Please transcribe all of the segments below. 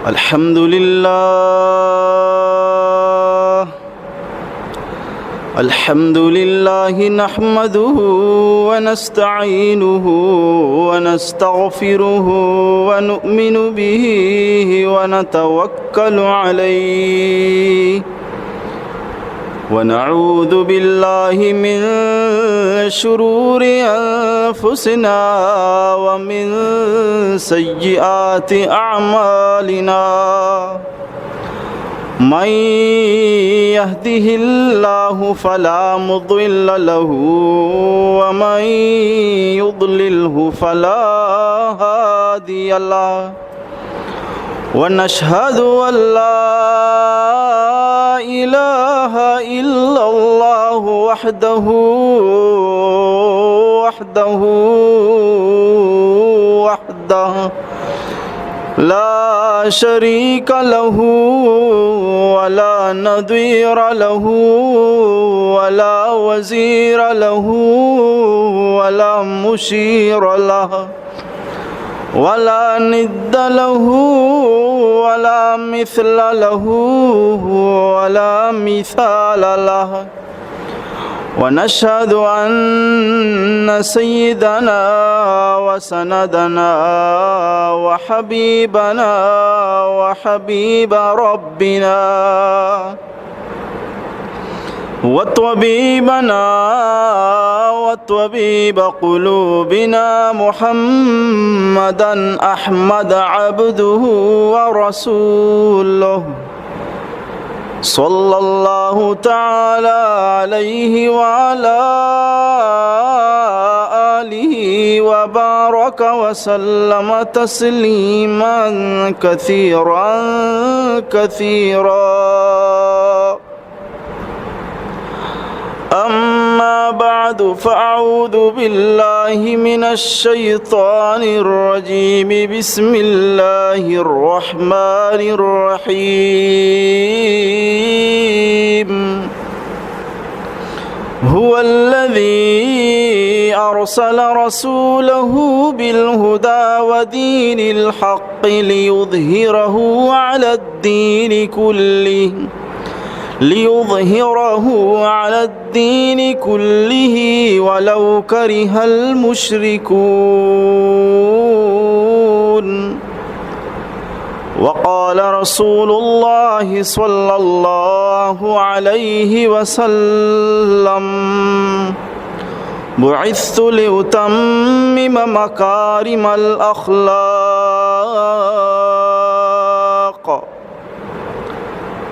الحمد لله. الحمد لله نحمده ونستعينه ونستغفره ونؤمن به ونتوكل عليه ونعوذ بالله من شرور أنفسنا ومن سيئات أعمالنا. من يهده الله فلا مضل له ومن يضلله فلا هادي له. ونشهد أن لا إله إلا الله وحده، وحده، وحده لا شريك له ولا نظير له ولا وزير له ولا مشير له ولا ند له ولا مثل له ولا مثال له. ونشهد أن سيدنا وسندنا وحبيبنا وحبيب ربنا وطبيبنا وطبيب قلوبنا محمدا أحمد عبده ورسوله، صلى الله تعالى عليه وعلى آله وبارك وسلم تسليما كثيرا كثيرا. أما بعد، فأعوذ بالله من الشيطان الرجيم. بسم الله الرحمن الرحيم. هو الذي أرسل رسوله بالهدى ودين الحق ليظهره على الدين كله، ليظهره على الدين كله ولو كره المشركون. وقال رسول الله صلى الله عليه وسلم: بعثت لأتمم مكارم الأخلاق.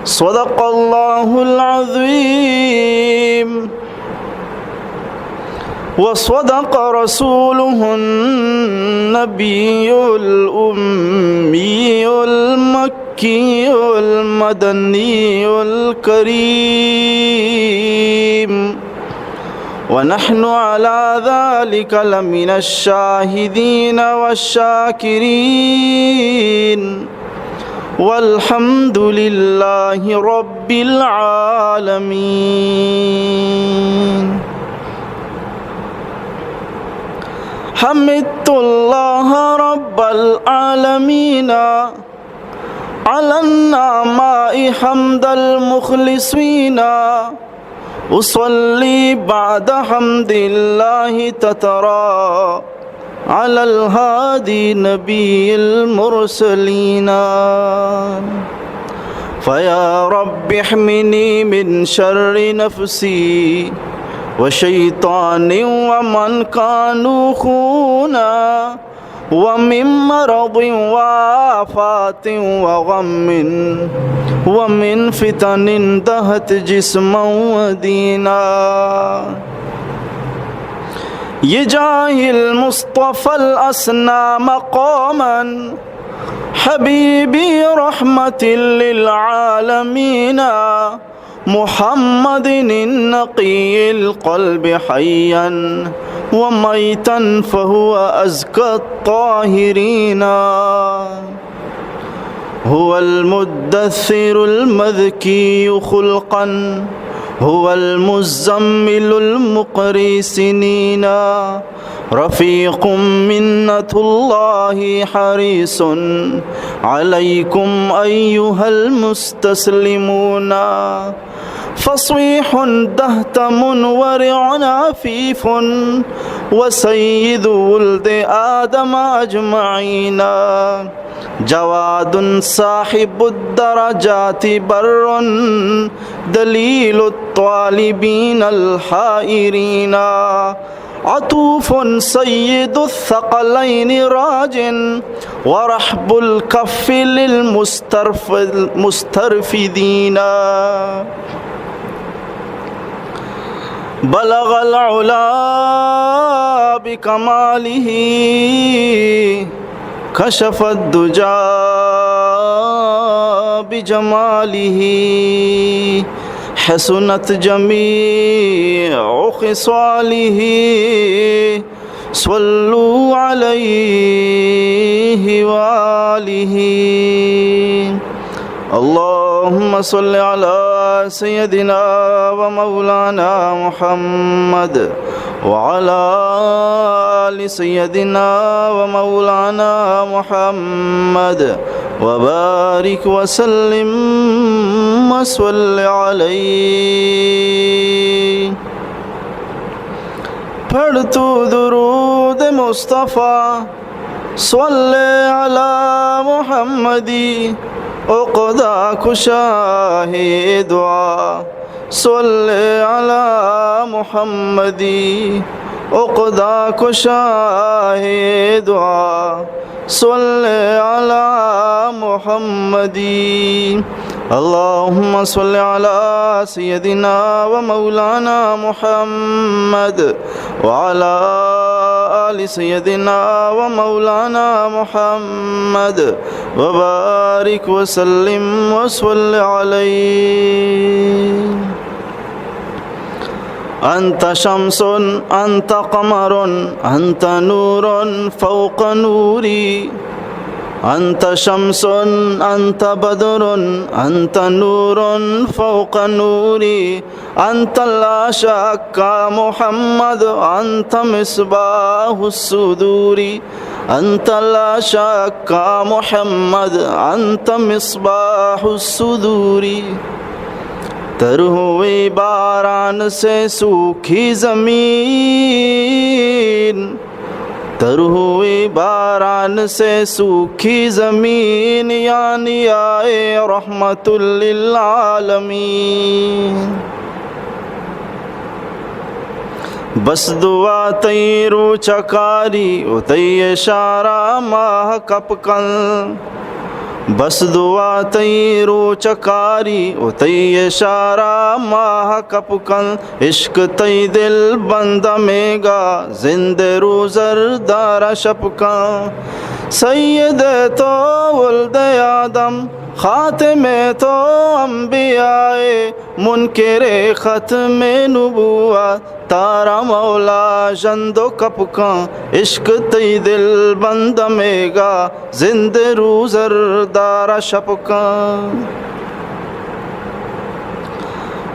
صدق الله العظيم. وصدق رسوله النبي الأمي المكي المدني الكريم، ونحن على ذلك لمن الشاهدين والشاكرين. والحمد لله رب العالمين. حمدت الله رب العالمين على النعماء حمد المخلصين. أصلي بعد حمد الله تترى على الهادي نبي المرسلين. فيا رب احمني من شر نفسي وشيطان ومن كانوا خونا، ومن مرض وآفات وغم، ومن فتن دهت جسما ودينا. يا جاه المصطفى الأسنى مقاما، حبيبي رحمة للعالمين، محمد النقي القلب حيا وميتا فهو أزكى الطاهرين. هو المدثر المذكي خلقا، هو المزمل المقري سنينا، رفيق منة الله حريص عليكم أيها المستسلمون. فصيح دهتم ورع عفيف وسيد ولد آدم أجمعين. جواد صاحب الدرجات بر دليل الطالبين الحائرين. عطوف سيد الثقلين راج ورحب الكف للمسترف-، المسترفدين. بلغ العلا بكماله كشف الدجى بجماله حسنت جميع خصاله صلوا عليه وآله. اللهم صل على سيدنا ومولانا محمد وعلى آل سيدنا ومولانا محمد وبارك وسلم وصل عليه. پڑھ تو درود مصطفی، صل علی محمدی، عقدہ کشا ہے دعا. صل علی محمدی، عقدہ کشا ہے دعا. صل علی محمدی. اللهم صل على سيدنا ومولانا محمد وعلى آل سيدنا ومولانا محمد وبارك وسلم وصل عليه. أنت شمس، أنت قمر، أنت نور فوق نوري. أنت شمس، أنت بدر، أنت نور فوق نوري. أنت لا شك محمد، أنت مصباح الصدور. أنت لا شك محمد، أنت مصباح الصدور. تر ہوئے باران سے سوکھی زمین، تر ہوئے باران سے سوکھی زمین، یعنی آئے رحمت للعالمین. بس دعا تئی روچ کاری و تئی اشارہ ماہ کپ کن. بس دعا تئی روچ کاری و تئی اشارہ ماہ کپ کن. عشق تئی دل بند میگا زند روزر دارا شپ کن. سید تو ولد آدم، خاتم تو انبیاء، منکر ختم نبوت، تارا مولا ژند و کپ کن. عشق تئی دل بند میگا زند روزر دارا شپ کن.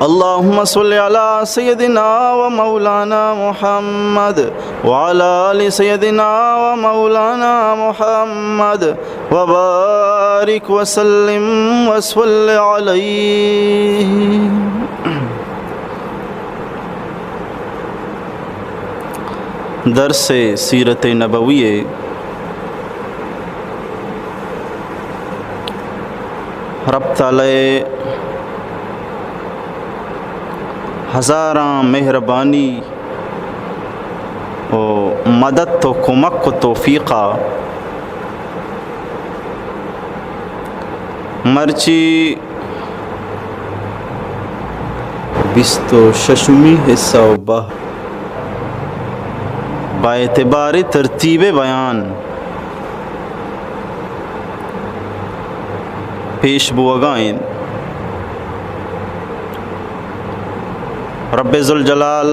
اللهم صل على سيدنا ومولانا محمد وعلى آل سيدنا ومولانا محمد وبارك وسلم وصل عليه. درس سیرت نبوی ء رب تعالی ء ہزاراں مہربانی و مدد و کمک و توفیق ء مرچی بیست و ششمی حصہ و بہ با اعتبار ترتیب بیان پیش بوگا انت. رب ذوالجلال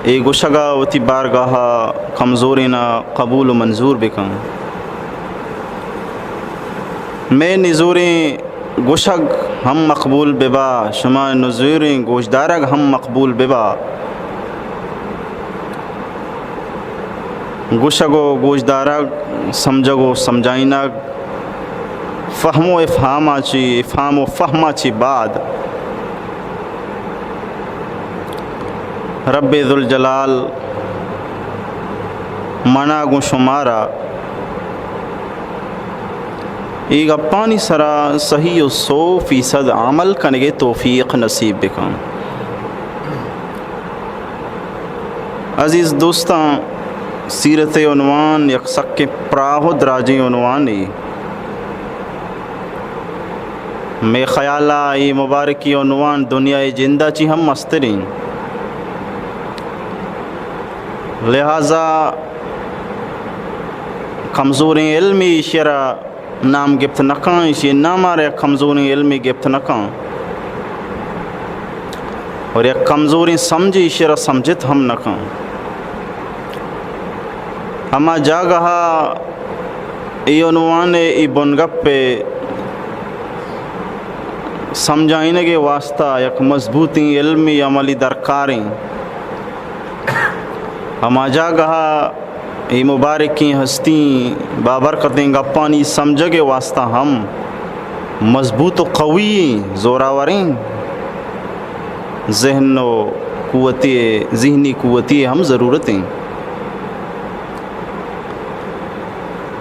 اے گوشگا وتی بارگاہا کمزورینا قبول و منظور بکن. مئے نزوریں گوشگ ہم مقبول ببا، شما نزوریں گوشدارگ ہم مقبول ببا. گوشگ و گوشدارگ، سمجھگ و سمجھائینگ، فہم و افہام ءَ چی، افہام و فہم ءَ چی بعد رب ذوالجلال منا گوں شمارا اے گپانی سرا صحیح و سو فیصد عمل کنگ ءِ توفیق نصیب بکن۔ عزیز دوستاں، سیرت ءِ عنوان یک سکیں پراہ و دراجیں عنوانے۔ مئے خیال ءَ اے مبارکیں عنوان دنیا ءِ جند ءَ چی ہم مستریں۔ لہذا کمزوریں علمے ایشی ءَ را نام گپت نہ کن، ایشی ءِ نام ءَ را یک کمزوریں علمے گپت نہ کن، اور یک کمزوریں سمجھے ایشی ءَ را سمجھت ہم نہ کن۔ ہما جاگہ ءَ اے عنوان ءِ اے بنگپ ءِ سمجھائینگ ءِ واستہ یک مضبوطیں علمی عملی درکاریں۔ ہما جاگہ ءَ اے مبارکیں ہستیں بابرکتیں گپانی سمجھگ ءِ واستہ ہم مضبوط و قوی، زوراوریں ذہن و قوتی، ذہنی قوتی ہم ضرورت ایں۔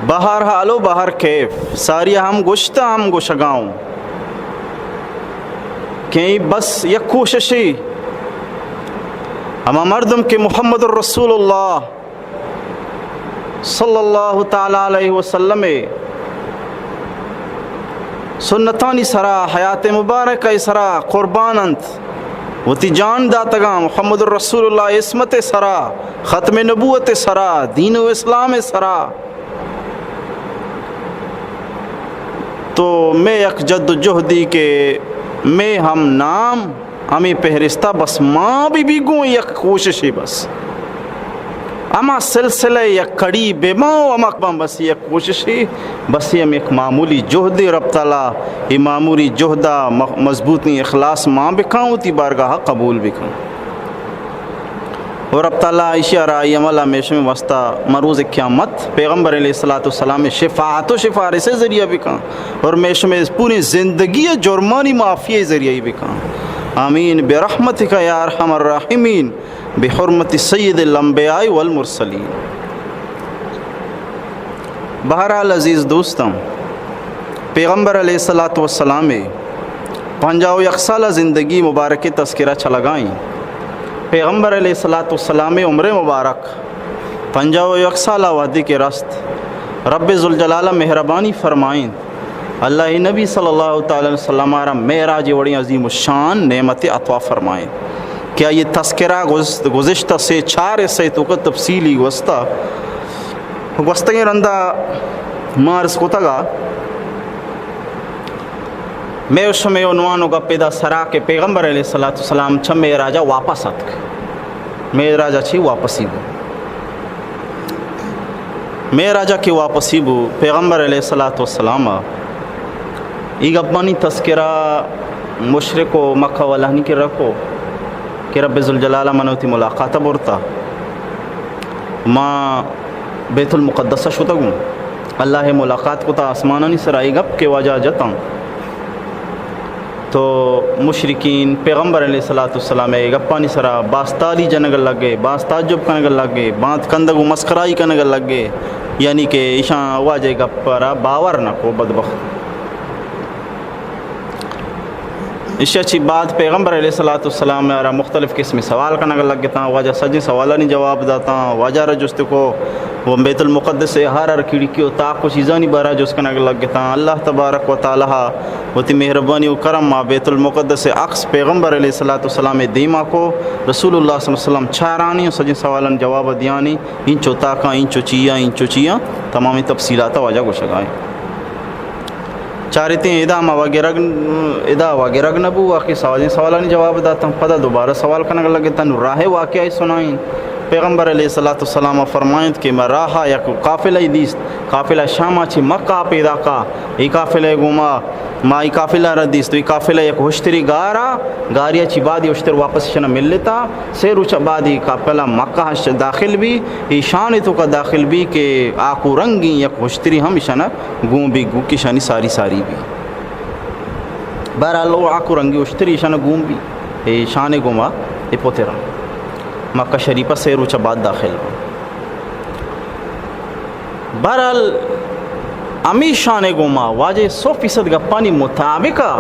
بہر حال و بہر کیف، ساری ہم گوشتہ ہم گوشگاؤں کہ بس یک کوششے، ہما مردم کہ محمد رسول اللہ صلی اللہ تعالی علیہ وسلم ءِ سنتانی سرا، حیات مبارکہ ءِ سرا قربان انت، وتی جان داتگاں محمد رسول اللہ ءِ عصمت ءِ سرا، ختم نبوت ءِ سرا، دین و اسلام ءِ سرا، تو مئے یک جد و جہدی کہ مئے ہم نام ہمے پہرستا بس ما بہ بی گوں یک کوششے بس۔ ہما سلسلہ یک کڑی بہ باں و ہما باں بس یک کوششے، بس ہم یک معمولی جہدے۔ رب تعالی اے معمولی جہدا م-، مضبوطیں اخلاص ما بکاں وتی بارگاہ قبول بکاں۔ اور رب تعالی ایشی ءَ را اے عمل ءَ مئے شمئے واسطہ مروز قیامت پیغمبر علیہ الصلوۃ والسلام ءِ شفاعت و سفارش ءِ ذریعہ بکن اور مئے شمئے پوری زندگی ءِ جرمانی معافی ءِ ذریعہ بکن۔ آمین برحمتک یا ارحم الراحمین، بحرمت سید الانبیاء والمرسلین۔ بہرحال عزیز دوستاں، پیغمبر علیہ الصلوۃ والسلام ءِ پنجاہ و یک سالہ زندگی مبارک ءِ تذکرہ چلگائیں۔ پیغمبر علیہ الصلوۃ والسلام ءِ عمر مبارک پنجاہ و یک سالہ وہدی کہ رست، رب ذوالجلال ءَ مہربانی فرمائیں، اللہ ءِ نبی صلی اللہ تعالی علیہ وسلم ءَ را معراج وڑیں عظیم الشان نعمت عطا فرمائیں کہ آئی تذکرہ گز-، گزشتہ سے چار حصے توکا تفصیلی گوستہ۔ گوستگیں رندا ما عرض کتگا، مئے و شمئے عنوان و گپ ادا سرا کہ پیغمبر علیہ الصلوۃ والسلام چہ معراجا واپس اتک۔ معراجا چی واپسی بو؟ معراجا کہ واپسی بو، پیغمبر علیہ الصلوۃ والسلام ءَ اے گپانی تذکرہ مشرک و مکہ والانی کرا کو کہ رب ذوالجلال ءَ من وتی ملاقات ءَ برتا۔ ما بیت المقدس ءَ شتگوں، اللہ ءَ ملاقات کتا، آسمانانی سرا اے گپ کہ واجہ جتاں۔ تو مشرکین پیغمبر علیہ الصلوۃ والسلام ءِ گپانی سرا باز تالی جنگ لگے، باز تعجب کنگ لگے، باز کندگ و مسخرائی کنگ لگے، یعنی کہ ایشاں واجہ گپ را باور نہ کو بدبخت۔ ایشی چی بعد پیغمبر علیہ الصلوۃ والسلام ءَ را مختلف قسم سوال کنگ لگتاں، واجہ سجیں سوالانی جواب داتاں، واجہ را جست کو و بیت المقدس ءِ ہر ہر کھڑکی و تاک و چیزانی بارا جست کنگ لگتاں۔ اللہ تبارک و تعالی ءَ وتی مہربانی و کرم ءَ بیت المقدس ءِ عکس پیغمبر علیہ الصلوۃ والسلام ءِ دیما کو، رسول اللہ صلی اللہ علیہ وسلم چارانی و سجیں سوالانی جواب دیانی، اینچو تاکاں، اینچو چیاں، اینچو چیاں، تمامیں تفصیلات واجہ گوشگائیں۔ چارتیں ادا ما وگرگ، ادا وگرگ نہ بو، آخر سوالیں سوالانی جواب داتاں، پدا دوبارہ سوال کنگ لگتاں، نو راہ واقعہ سنائیں۔ پیغمبر علیہ الصلوۃ والسلام فرمائنت کہ ما راہ ءَ یک قافلہ ای دیست، قافلہ شام ءَ چہ مکہ ءَ پیداک ءَ، اے قافلہ ءِ گوما ما اے قافلہ را دیست، اے قافلہ یک ہشتری گار ءَ، گارے ءَ چہ بعد اے ہشتر واپس اشاں ملتا، سے روچ ءَ بعد اے قافلہ مکہ ءَ داخل بی، اے شان ءِ توکا داخل بی کہ آکو رنگیں یک ہشتری ہم اشاں گون بی، گوں کہ اشانی ساری ساری بی۔ بہرحال، او آکو رنگیں ہشتری اشاں گون بی، اے شان ءِ گوما اے پتراں مکہ شریف ءَ سے روچ ءَ بعد داخل بی۔ بہرحال، ہمے شان ءِ گوما واجہ سو فیصد گپانی مطابق ءَ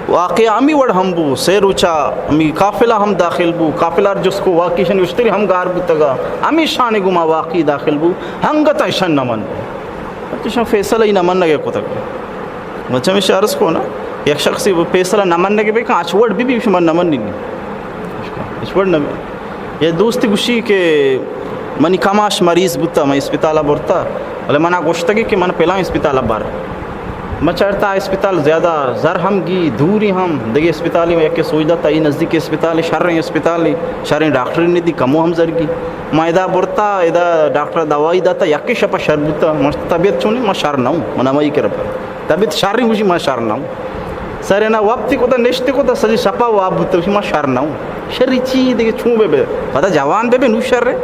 واقعہ ہمے وڑ ہم بو، سے روچ ءَ ہمے قافلہ ہم داخل بو، قافلہ ءَ جست کو واقعی اشانی ہشتری ہم گار بوتگ ءَ، ہمے شان ءِ گوما واقعی داخل بو، انگت اشاں نہ من۔ پرچہ اشاں فیصلہ ای نہ منگ ءَ کتگ۔ من چمیشا عرض کو نا، یک شخصے فیصلہ نہ منگ ءَ بکن، ہچ وڑ بہ بی، شما نہ منی نی۔ ہچ وڑ نہ بی۔ یہ دوستی گوشی کہ منی کماش مریض بوتا، من اسپتال ءَ برتا، بلے منا گوشتگی کہ من پلان اسپتال ءَ بر۔ من چارتا اسپتال زیادہ زر ہم گی، دوری ہم، دگہ اسپتالے، یک سوج داتا، ای نزدیک اسپتالے، شریں اسپتالے، شریں ڈاکٹر ندی، کمو ہم زر گی۔ من ادا برتا، ادا ڈاکٹر دوائی داتا، یکی شپا شر بوتا۔ من طبیعت چونی؟ من شر نہ اوں، من ہمائی کرا پر۔ طبیعت شریں، گوشی من شر نہ اوں۔ سر نا وپتی کتا، نشتی کتا، سجی شپا واب بوتا، گوشی من شر نہ اوں۔ شری چی دگہ چون بہ بے؟ پدا جوان بہ بے، نو شر ہے۔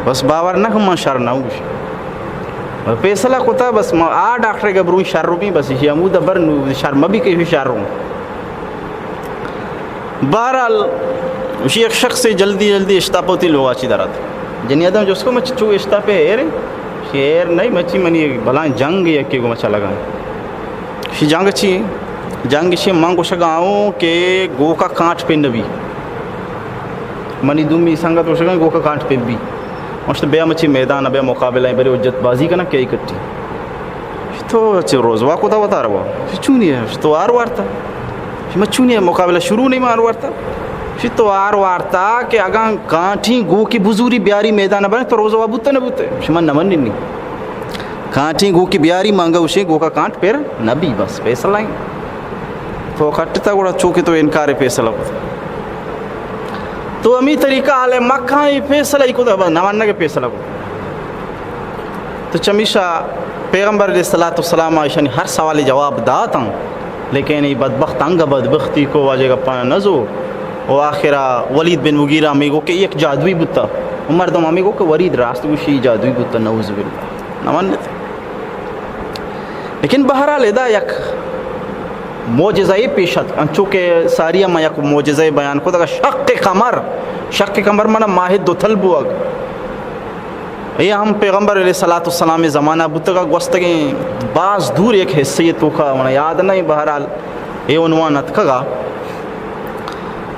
بس باور نہ کن من شر نہ اوں، گوشی۔ فیصلہ کتا، بس ما آ ڈاکٹر ءَ بروں شر بی، بس اشی ہمودا بر، نو شر مبی کہ شر اوں۔ بہرحال، اشی یک شخصے جلدی جلدی اشتاپ وتی لوگا چی درات۔ جنی آدم جست کو، من چو اشتاپے ایرے؟ شی ایر نہیں، مچی منی بلائیں جنگ یکے گو مچا لگا۔ شی جنگ چی؟ جنگ شی من گوشگا اوں کہ گوکا کانٹ پہ نبی۔ منی دومی سنگت گوشگا گوکا کانٹ پہ بی۔ مشت بیا مچی میدان، بیا مقابلہ، بری حجت بازی کنا کئی کٹی۔ تو چہ روزوا کتا وتارا با؟ چونی ہے؟ تو آر وارتا؟ شما چونی ہے؟ مقابلہ شروع نہیں، ما آر وارتا؟ شی تو آر وارتا کہ اگاں کانٹیں گوکی بزوری بیاری میدان بنے تو روزوا بوتا نہ بوتا؟ شما نہ منی نی۔ کانٹیں گوکی بیاری، مانگا اشی گوکا کانٹ پر نبی، بس فیصلہ ہیں۔ تو کٹتا گڑا چوکہ تو انکار فیصلہ کتا۔ تو ہمی طریقہ حال مکہ ہی فیصلہ ہی کتا، بس نہ منگ فیصلہ کتا۔ تو چمیشا پیغمبر علیہ الصلوۃ والسلام ایشانی ہر سوال جواب داتاں، لیکن ای بدبخت انگا بدبختی کو واجہ گپانا نزو۔ و آخرا ولید بن مغیرہ ہمیں گو کہ یک جادوی بوتا۔ و مردم ہمیں گو کہ ولید راست گوشی، جادوی بوتا، نعوذ باللہ۔ نہ منت۔ لیکن بہرحال ادا یک معجزہ پیش ات، انچو کہ ساری ما یک معجزہ بیان کو، اگر شق قمر، شق قمر منا ماہ دو تل بوگ۔ اے ہم پیغمبر علیہ الصلوۃ والسلام زمانہ بوتگا، گوستگیں باز دور یک حصے توکا، من یاد نہیں، بہرحال اے عنوان اتکگا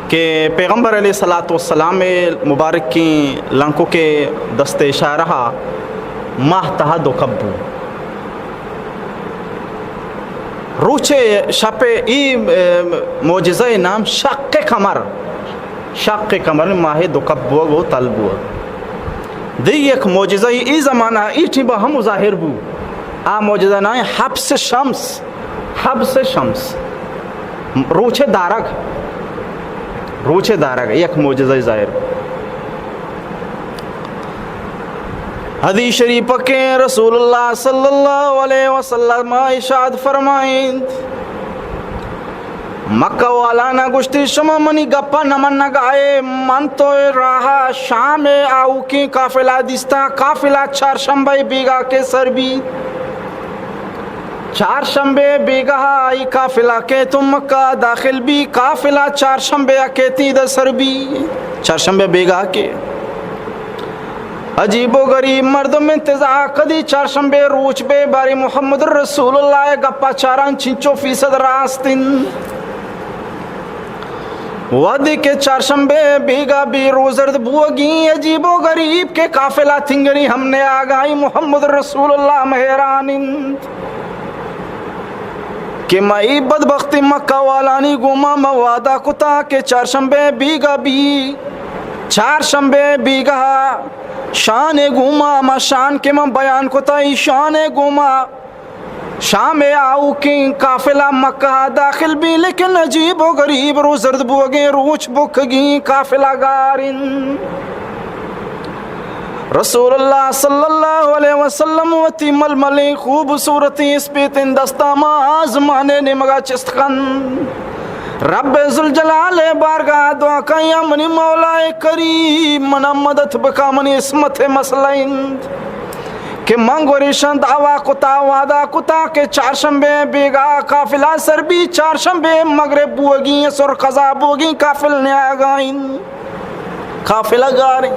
کہ پیغمبر علیہ الصلوۃ والسلام مبارکیں لنکو کے دست اشارہ ماہ تہا دو کبو۔ روچے شپے ای، اے، معجزہ نام شق قمر، شق قمر، ماہ دو کپ بوگ و تل بوگ۔ دی یک معجزہ ای زمانہ ای ٹیمبا ہم ظاہر بو۔ آ معجزہ نام حبس شمس، حبس شمس، روچے دارگ، روچے دارگ یک معجزہ ظاہر بو۔ حدیث شریف کہ رسول اللہ صلی اللہ علیہ وسلم ارشاد فرمائنت، مکہ والانا گوشتی، شما منی گپا نہ منگائے، من تو راہ شام آؤکیں قافلہ دیستا، قافلہ چارشنبہ بیگا کے سر بی۔ چارشنبہ بیگاہ ای قافلہ کے تو مکہ داخل بی، قافلہ چارشنبہ کیتی در سر بی، چارشنبہ بیگاہ کے۔ عجیب و غریب مردم انتظار کدی چارشنبہ روچ بے، بارے محمد رسول اللہ گپا چاران چنچو فیصد راست انت۔ وہدے کہ چارشنبہ بیگا بی روزرد بوگی، عجیب و غریب کہ قافلہ تنگری ہم نیاگائی، محمد رسول اللہ ہم حیران انت کہ ما ای بدبختی مکہ والانی گوما ما وعدہ کتا کہ چارشنبہ بیگا بی، چارشنبہ بیگا شان گوما ما شان کہ من بیان کتا، ای شان گوما شام ءِ آؤکیں قافلہ مکہ ءَ داخل بی، لیکن عجیب و غریب، روزرد بوگیں، روچ بکگیں، قافلہ گار انت۔ رسول اللہ صلی اللہ علیہ وسلم وتی ململیں خوبصورتیں اسپیتیں دستاں ماں آزمان ءِ نیمگا چست کنت۔ رب ذوالجلال ءِ بارگاہ ءَ دعا کن، یا منی مولا کریم، منا مدد بکا، منی عصمت ءِ مسئلہ انت کہ من گوریشاں دعویٰ کتا، وعدہ کتا کہ چارشنبے بیگاہ قافلہ سر بی، چارشنبے مغرب بوگی، عصر قضا بوگی، قافل نیاگائیں۔ قافلہ گاریں۔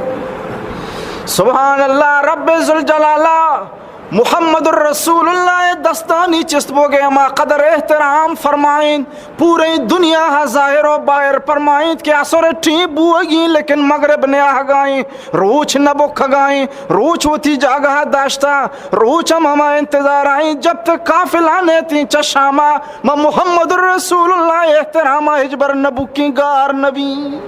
سبحان اللہ، رب ذوالجلالہ محمد الرسول اللہ ءِ دستانی چست بوگے ہما قدر احترام فرمائیں، پورے دنیا ءَ ظاہر و باہر فرمائیں کہ عصر ٹیم بوگی، لیکن مغرب نیاہگائیں، روچ نہ بکھگائیں، روچ وتی جاگہ ءَ داشتا، روچ ہم ہما انتظار آئیں جب تک قافلہ نیتیں چہ شاما، ما محمد الرسول اللہ احترام ءَ ہچبر نہ بکیں، گار نہ بی۔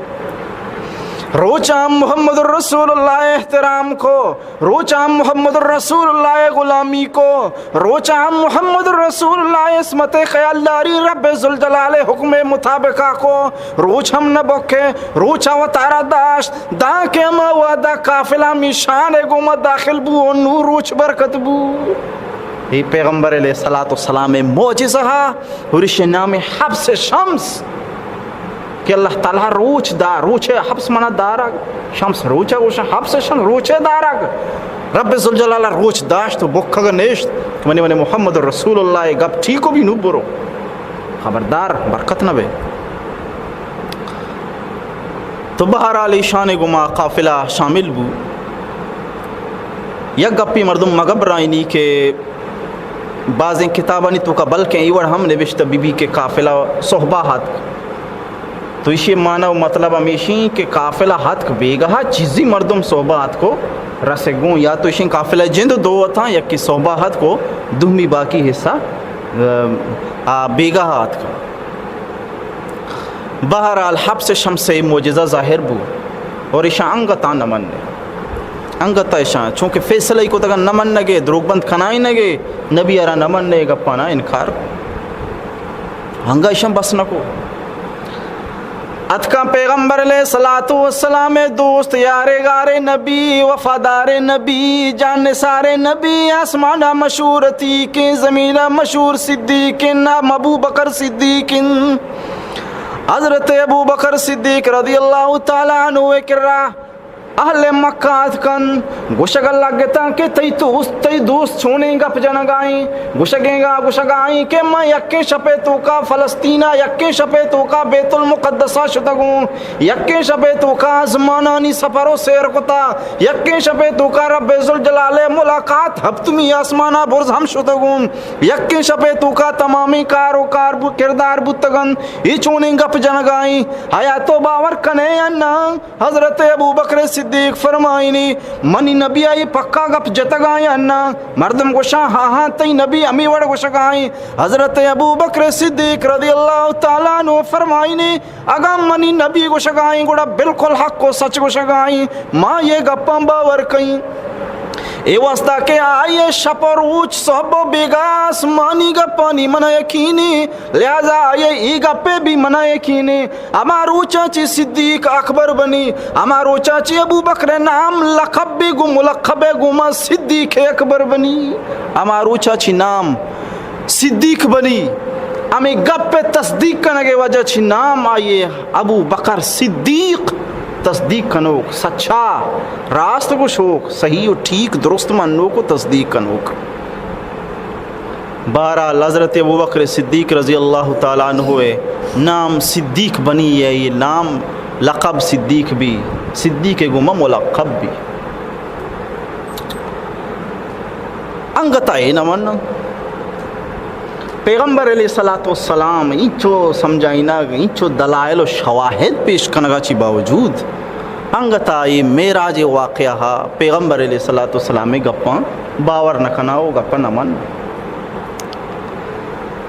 روچ ہم محمد الرسول اللہ احترام کو، روچ ہم محمد الرسول اللہ غلامی کو، روچ ہم محمد الرسول اللہ عصمت خیالداری رب ذوالجلال حکم مطابقہ کو، روچ ہم نہ بکے، روچ وتارا داشت، داں کہ ہما وعدہ قافلہ می شان گوما داخل بو و نو روچ برکت بو۔ اے پیغمبر علیہ الصلوۃ والسلام معجزہ، اور اس نام حبس شمس۔ کہ اللہ تعالی روچ دا، روچ حبس منا دارگ، شمس روچ گوشن، حبس شمس روچ دارگ۔ رب ذوالجلال روچ داشت و بکگ نیشت۔ منی، منی محمد رسول اللہ گپ ٹھیک بی، نو برو۔ خبردار، برکت نہ بے۔ تو بہرحال ایشان گما قافلہ شامل بو۔ یک گپی مردم مگبرائنی کہ بازیں کتابانی توکا بلکیں ای وڑ ہم نبشتہ بی بی کہ قافلہ صحبہ ہاتک۔ تو ایشی معنی و مطلب ہمیشی کہ قافلہ ہتک بیگاہ، چیزی مردم صحبہ ہتک و رسگوں، یا تو ایشی قافلہ جند دو اتاں، یکی صحبہ ہتک و دومی باقی حصہ، ا، آ، بیگاہ ہتک۔ بہرحال حبس شمس معجزہ ظاہر بو اور ایشاں انگتاں نہ مننے۔ انگتا ایشاں چونکہ فیصلہ ای کتگا نہ منگے، دروگ بند کنائینگے، نبی ارا نہ مننے، گپانا انکار کو۔ انگا ایشاں بس نہ کو۔ اتکاں پیغمبر علیہ الصلوۃ والسلام دوست، یارے گارے نبی، وفادار نبی، جان نثار نبی، آسمانا مشہور عتیقیں، زمینا مشہور صدیقیں، نام ابو بکر صدیقیں۔ حضرت ابو بکر صدیق رضی اللہ تعالی عنہ کرا اہل مکہ اتکن، گوشگ لگتاں کہ تئی دوست، تئی دوست چونیں گپ جنگائیں؟ گوشگیں گا، گوشگائیں کہ من یکیں شپے توکا فلسطینا، یکیں شپے توکا بیت المقدسا شتگوں، یکیں شپے توکا آزمانانی سفر و سیر کتا، یکیں شپے توکا رب ذوالجلال ملاقات ہپتمی آسمانا برز ہم شتگوں، یکیں شپے توکا تمامیں کار و کار بو-، کردار بوتگن۔ ای چونیں گپ جنگائیں؟ آیا تو باور کنے یا نہ؟ حضرت ابوبکر صدیق فرمائنی، منی نبی ءَ اے پکا گپ جتگاں یا نہ؟ مردم گوشاں، ہاں ہاں، تئی نبی ہمے وڑ گوشگائیں۔ حضرت ابوبکر صدیق رضی اللہ تعالی عنہ فرمائنی، اگاں منی نبی گوشگائیں گڑا بالکل حق و سچ گوشگائیں، ما یہ گپاں باور کئیں۔ اے واسطہ کہ آئی شپ و روچ، صحب و بیگاہ آسمانی گپانی منا یقینی، لہذا آئی ای گپے بھی منا یقینی۔ ہما روچا چی صدیق اکبر بنی، ہما روچا چی ابوبکر نام لقب بی گو ملقب گو ما صدیق اکبر بنی۔ ہما روچا چی نام صدیق بنی، ہمیں گپ تصدیق کنگے وجہ چی نام آئیے ابوبکر صدیق، تصدیق کنوک، سچا، راست گوشوک، صحیح و ٹھیک درست منوک و تصدیق کنوک۔ بہرحال حضرت ابوبکر صدیق رضی اللہ تعالی عنہ ءِ نام صدیق بنی، اے نام لقب صدیق بی، صدیق گوما ملقب بی۔ انگتا اے نہ منن۔ پیغمبر علیہ الصلوۃ والسلام اینچو سمجھائینگ، اینچو دلائل و شواہد پیش کنگا چی باوجود انگتا اے معراج واقعہ پیغمبر علیہ الصلوۃ والسلام گپاں باور نہ کنا و گپ نہ من۔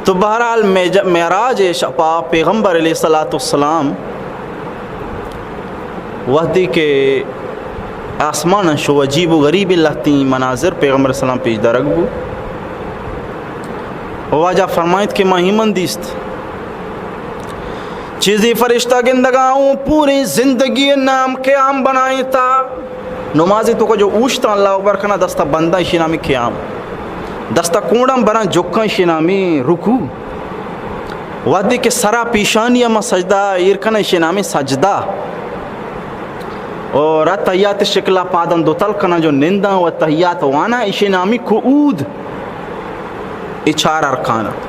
تو بہرحال میج-، معراج شپا پیغمبر علیہ الصلوۃ والسلام وہدے کہ آسمان شو، عجیب و غریب لہتیں مناظر پیغمبر علیہ السلام پیش دارگ بو۔ واجہ فرمائیت کہ ما ایمن دیست، چیزی فرشتہ گندگا اوں پوری زندگی نام قیام بنائیں تا۔ نمازی توکا جو اوشتاں اللہ اکبر کناں، دستا بنداں، ایشی نامی قیام۔ دستا کونڈاں براں جکاں، ایشی نامی رکوع۔ وہدے کہ سرا پیشانی ہما سجدہ ایر کناں، ایشی نامی سجدہ۔ اور اتحیات شکلا پاداں دوتل کناں جو ننداں و اتحیات واناں، ایشی نامی قعود۔ اے چار ارکان انت۔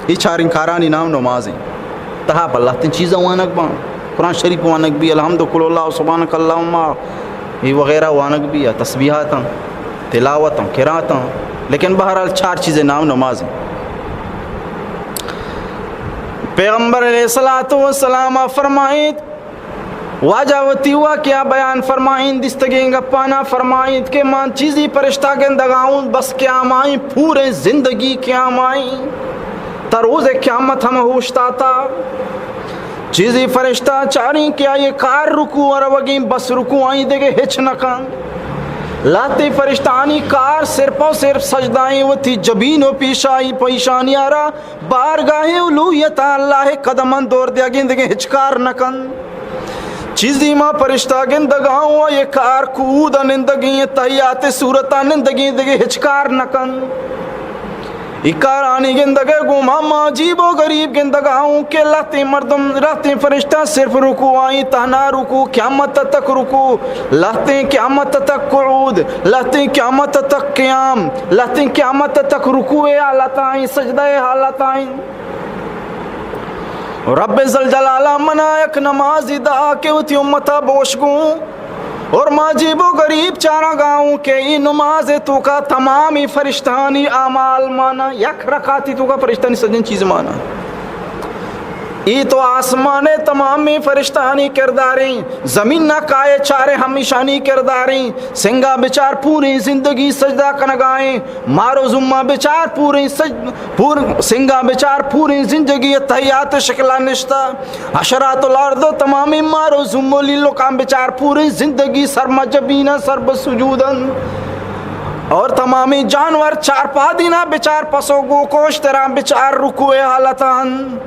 اے چاریں کارانی نام نماز انت۔ تہا پہ لہتیں چیزاں وانگ باں۔ قرآن شریف وانگ بی، الحمد، قل اللہ، سبحانک اللہم، اے وغیرہ وانگ بی، تسبیحاتاں، تلاوتاں، قراتاں۔ لیکن بہرحال چار چیزیں نام نماز انت۔ پیغمبر علیہ الصلوۃ والسلام فرمائیت، واجہ وتی واقعہ بیان فرمائیں، دیستگیں گپانا فرمائیت کہ من چیزی فرشتہ گندگا اوں، بس قیام آئیں، پوریں زندگی قیام آئیں، تا روز قیامت ہم ہوشتاتا۔ چیزی فرشتہ چاریں کہ آئی کار رکوع و روگیں، بس رکوع آئیں، دگہ ہچ نہ کن۔ لہتے فرشتہانی کار صرف و صرف سجدہ ایں، وتی جبین و پیشائی پیشانی آرا بارگاہ الوہیت اللہ قدمان دور دیگیں، دگہ ہچ کار نہ کن۔ چیزی ما فرشتہ گندگا اوں، یہ کار قعود نندگیں، تحیات صورت نندگیں، دگہ ہچ کار نہ کن۔ ای کارانی گندگے گوں ما، ما عجیب و غریب گندگا اوں کہ لہتیں مردم، لہتیں فرشتہ صرف رکوع آئیں، تہنا رکوع، قیامت تک رکوع، لہتیں قیامت تک قعود، لہتیں قیامت تک قیام، لہتیں قیامت تک رکوع حالت آئیں، سجدہ حالت آئیں۔ رب ذوالجلال منا یک نمازی دا کہ وتی امتا بوش گوں۔ اور ما عجیب و غریب چارگا اوں کہ ای نماز توکا تمامی فرشتہانی اعمال مانا، یک رکعتی توکا فرشتہانی سجن چیز مانا۔ ای تو آسمان تمامی فرشتہانی کرداریں، زمین نہ کائے چارے ہمیشانی کرداریں، سنگا بچار پوری زندگی سجدہ کنگائیں، مارو زما بچار پوریں سج-، پور-، سنگا بچار پوریں زندگی تحیات شکلا نشتا۔ حشرات الارض و تمامی مار و زوم و لیلکاں بچار، پوریں زندگی سر مجبیناں سر بسجودن۔ اور تمامی جانور چار پادینا بچار، پس و گوک و اشتراں بچار، رکوع حالتان۔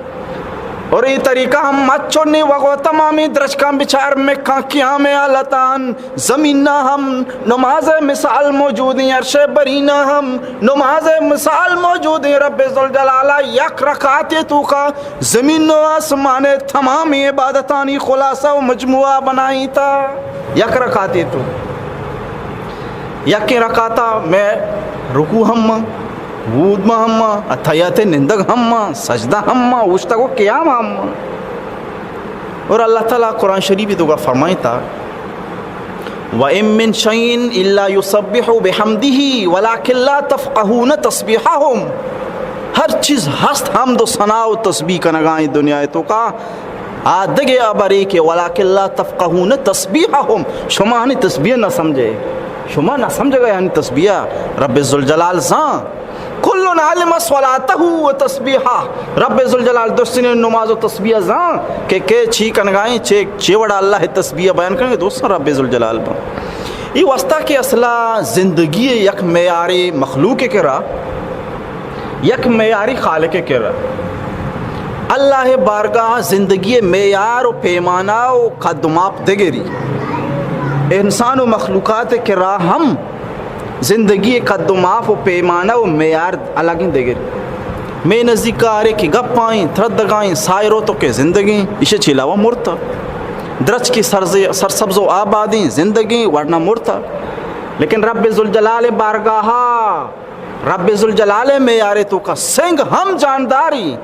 اور ای طریقہ ہم مچ و نیوگ و تمامی درچکاں بچار، مکاں قیام حالتان۔ زمینا ہم نماز مثال موجودیں، عرش برینا ہم نماز مثال موجودیں۔ رب ذوالجلال یک رکعتے توکا زمین و آسمان تمامی عبادتانی خلاصہ و مجموعہ بنائیتا یک رکعتے تو۔ یکیں رکعتا میں رکوع ہم، وود ما ہم، اتحیات نندگ ہم، سجدہ ہم، اوشتگ و قیام ہم۔ اور اللہ تعالی قرآن شریف توکا فرمائیتا، وَإِن مِّن شَيْءٍ إِلَّا يُسَبِّحُ بِحَمْدِهِ وَلَٰكِن لَّا تَفْقَهُونَ تَسْبِيحَهُمْ۔ ہر چیز ہست حمد و ثنا و تسبیح کنگائیں دنیا توکا، آ دگہ ہبرے کہ وَلَٰكِن لَّا تَفْقَهُونَ تَسْبِيحَهُمْ، شما آنی تسبیح نہ سمجھے، شما نہ سمجھگا آنی تسبیح۔ رب ذوالجلال زان، كُلٌّ عَلِمَ صَلَاتَهُ وَتَسْبِيحَهُ۔ رب ذوالجلال درستیں نماز و تسبیح زان کہ کے چی کنگائیں، چے، چے وڑا اللہ تسبیح بیان کنگے، دوستاں رب ذوالجلال بان۔ ای واسطہ کہ اصلا زندگی یک معیاری مخلوق کرا، یک معیاری خالق کرا۔ اللہ بارگاہ زندگی معیار و پیمانہ و قد و ماپ دگری۔ انسان و مخلوقات کرا ہم زندگی قد و ماپ و پیمانہ و معیار الگیں دگری۔ مئے نزیکا ہرے کہ گپائیں، تردگائیں، سائے روتکے زندگیں، ایشی چہ علاوہ مرتا۔ درچکے سرز-، سرسبز و آبادیں، زندگیں، ورنہ مرتا۔ لیکن رب ذوالجلال بارگاہا، رب ذوالجلال معیار توکا سنگ ہم جانداری،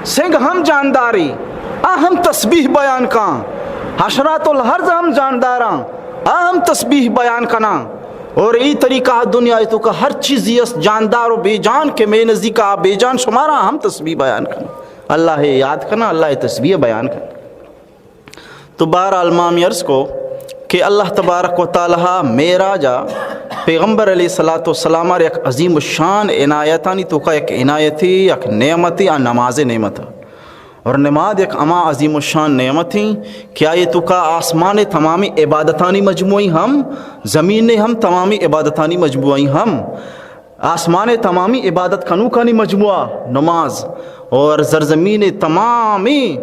سنگ ہم جانداری، آ ہم تسبیح بیان کاں، حشرات الارض ہم جانداراں، آ ہم تسبیح بیان کناں۔ اور ای طریقہ دنیا توکا ہر چیزی است جاندار و بے جان کہ مئے نزیکا بے جان، شمارا ہم تسبیح بیان کناں، اللہ یاد کناں، اللہ تسبیح بیان کناں۔ تو بہرحال ما ہمے عرض کو کہ اللہ تبارک و تعالی معراجا پیغمبر علیہ الصلوۃ والسلام ءَ یک عظیم الشان عنایتانی توکا یک عنایتے، یک نعمتے، آ نماز نعمت۔ اور نماز یک ہما عظیم الشان نعمت ہیں کہ آئی توکا آسمان تمامی عبادتانی مجموعی ہم، زمین ہم تمامی عبادتانی مجموعی ہم۔ آسمان ءِ تمامی عبادت کنوکانی مجموعہ نماز، اور زرزمین ءِ تمامی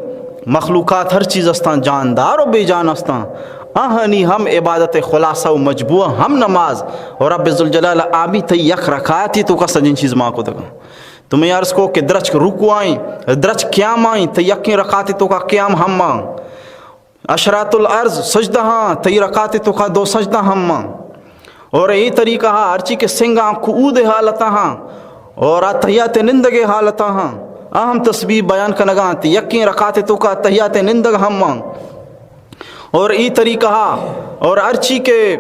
مخلوقات، ہر چیز استاں، جاندار و بے جان استاں، آہانی ہم عبادت ءِ خلاصہ و مجموعہ ہم نماز۔ اور رب ذوالجلال آ بھی تئی یک رکعتی توکا سجن چیز مان کتگاں۔ تو میں عرض کو کہ درچک رکوعیں، درچک قیامیں، تئی یکیں رکعتی توکا قیام ہم مان۔ اشراط العرض سجدہ ہاں، تئی رکعت توکا دو سجدہ ہم مان۔ اور اے طریقہ ہا ہرچی کہ سنگاں قعود حالت ہاں اور اتحیات نندگ حالت ہاں، آ ہم تسبیح بیان کنگاں، تئی یکیں رکعت توکا اتحیات نندگ ہم مان۔ اور اے طریقہ ہا، اور ہرچی کہ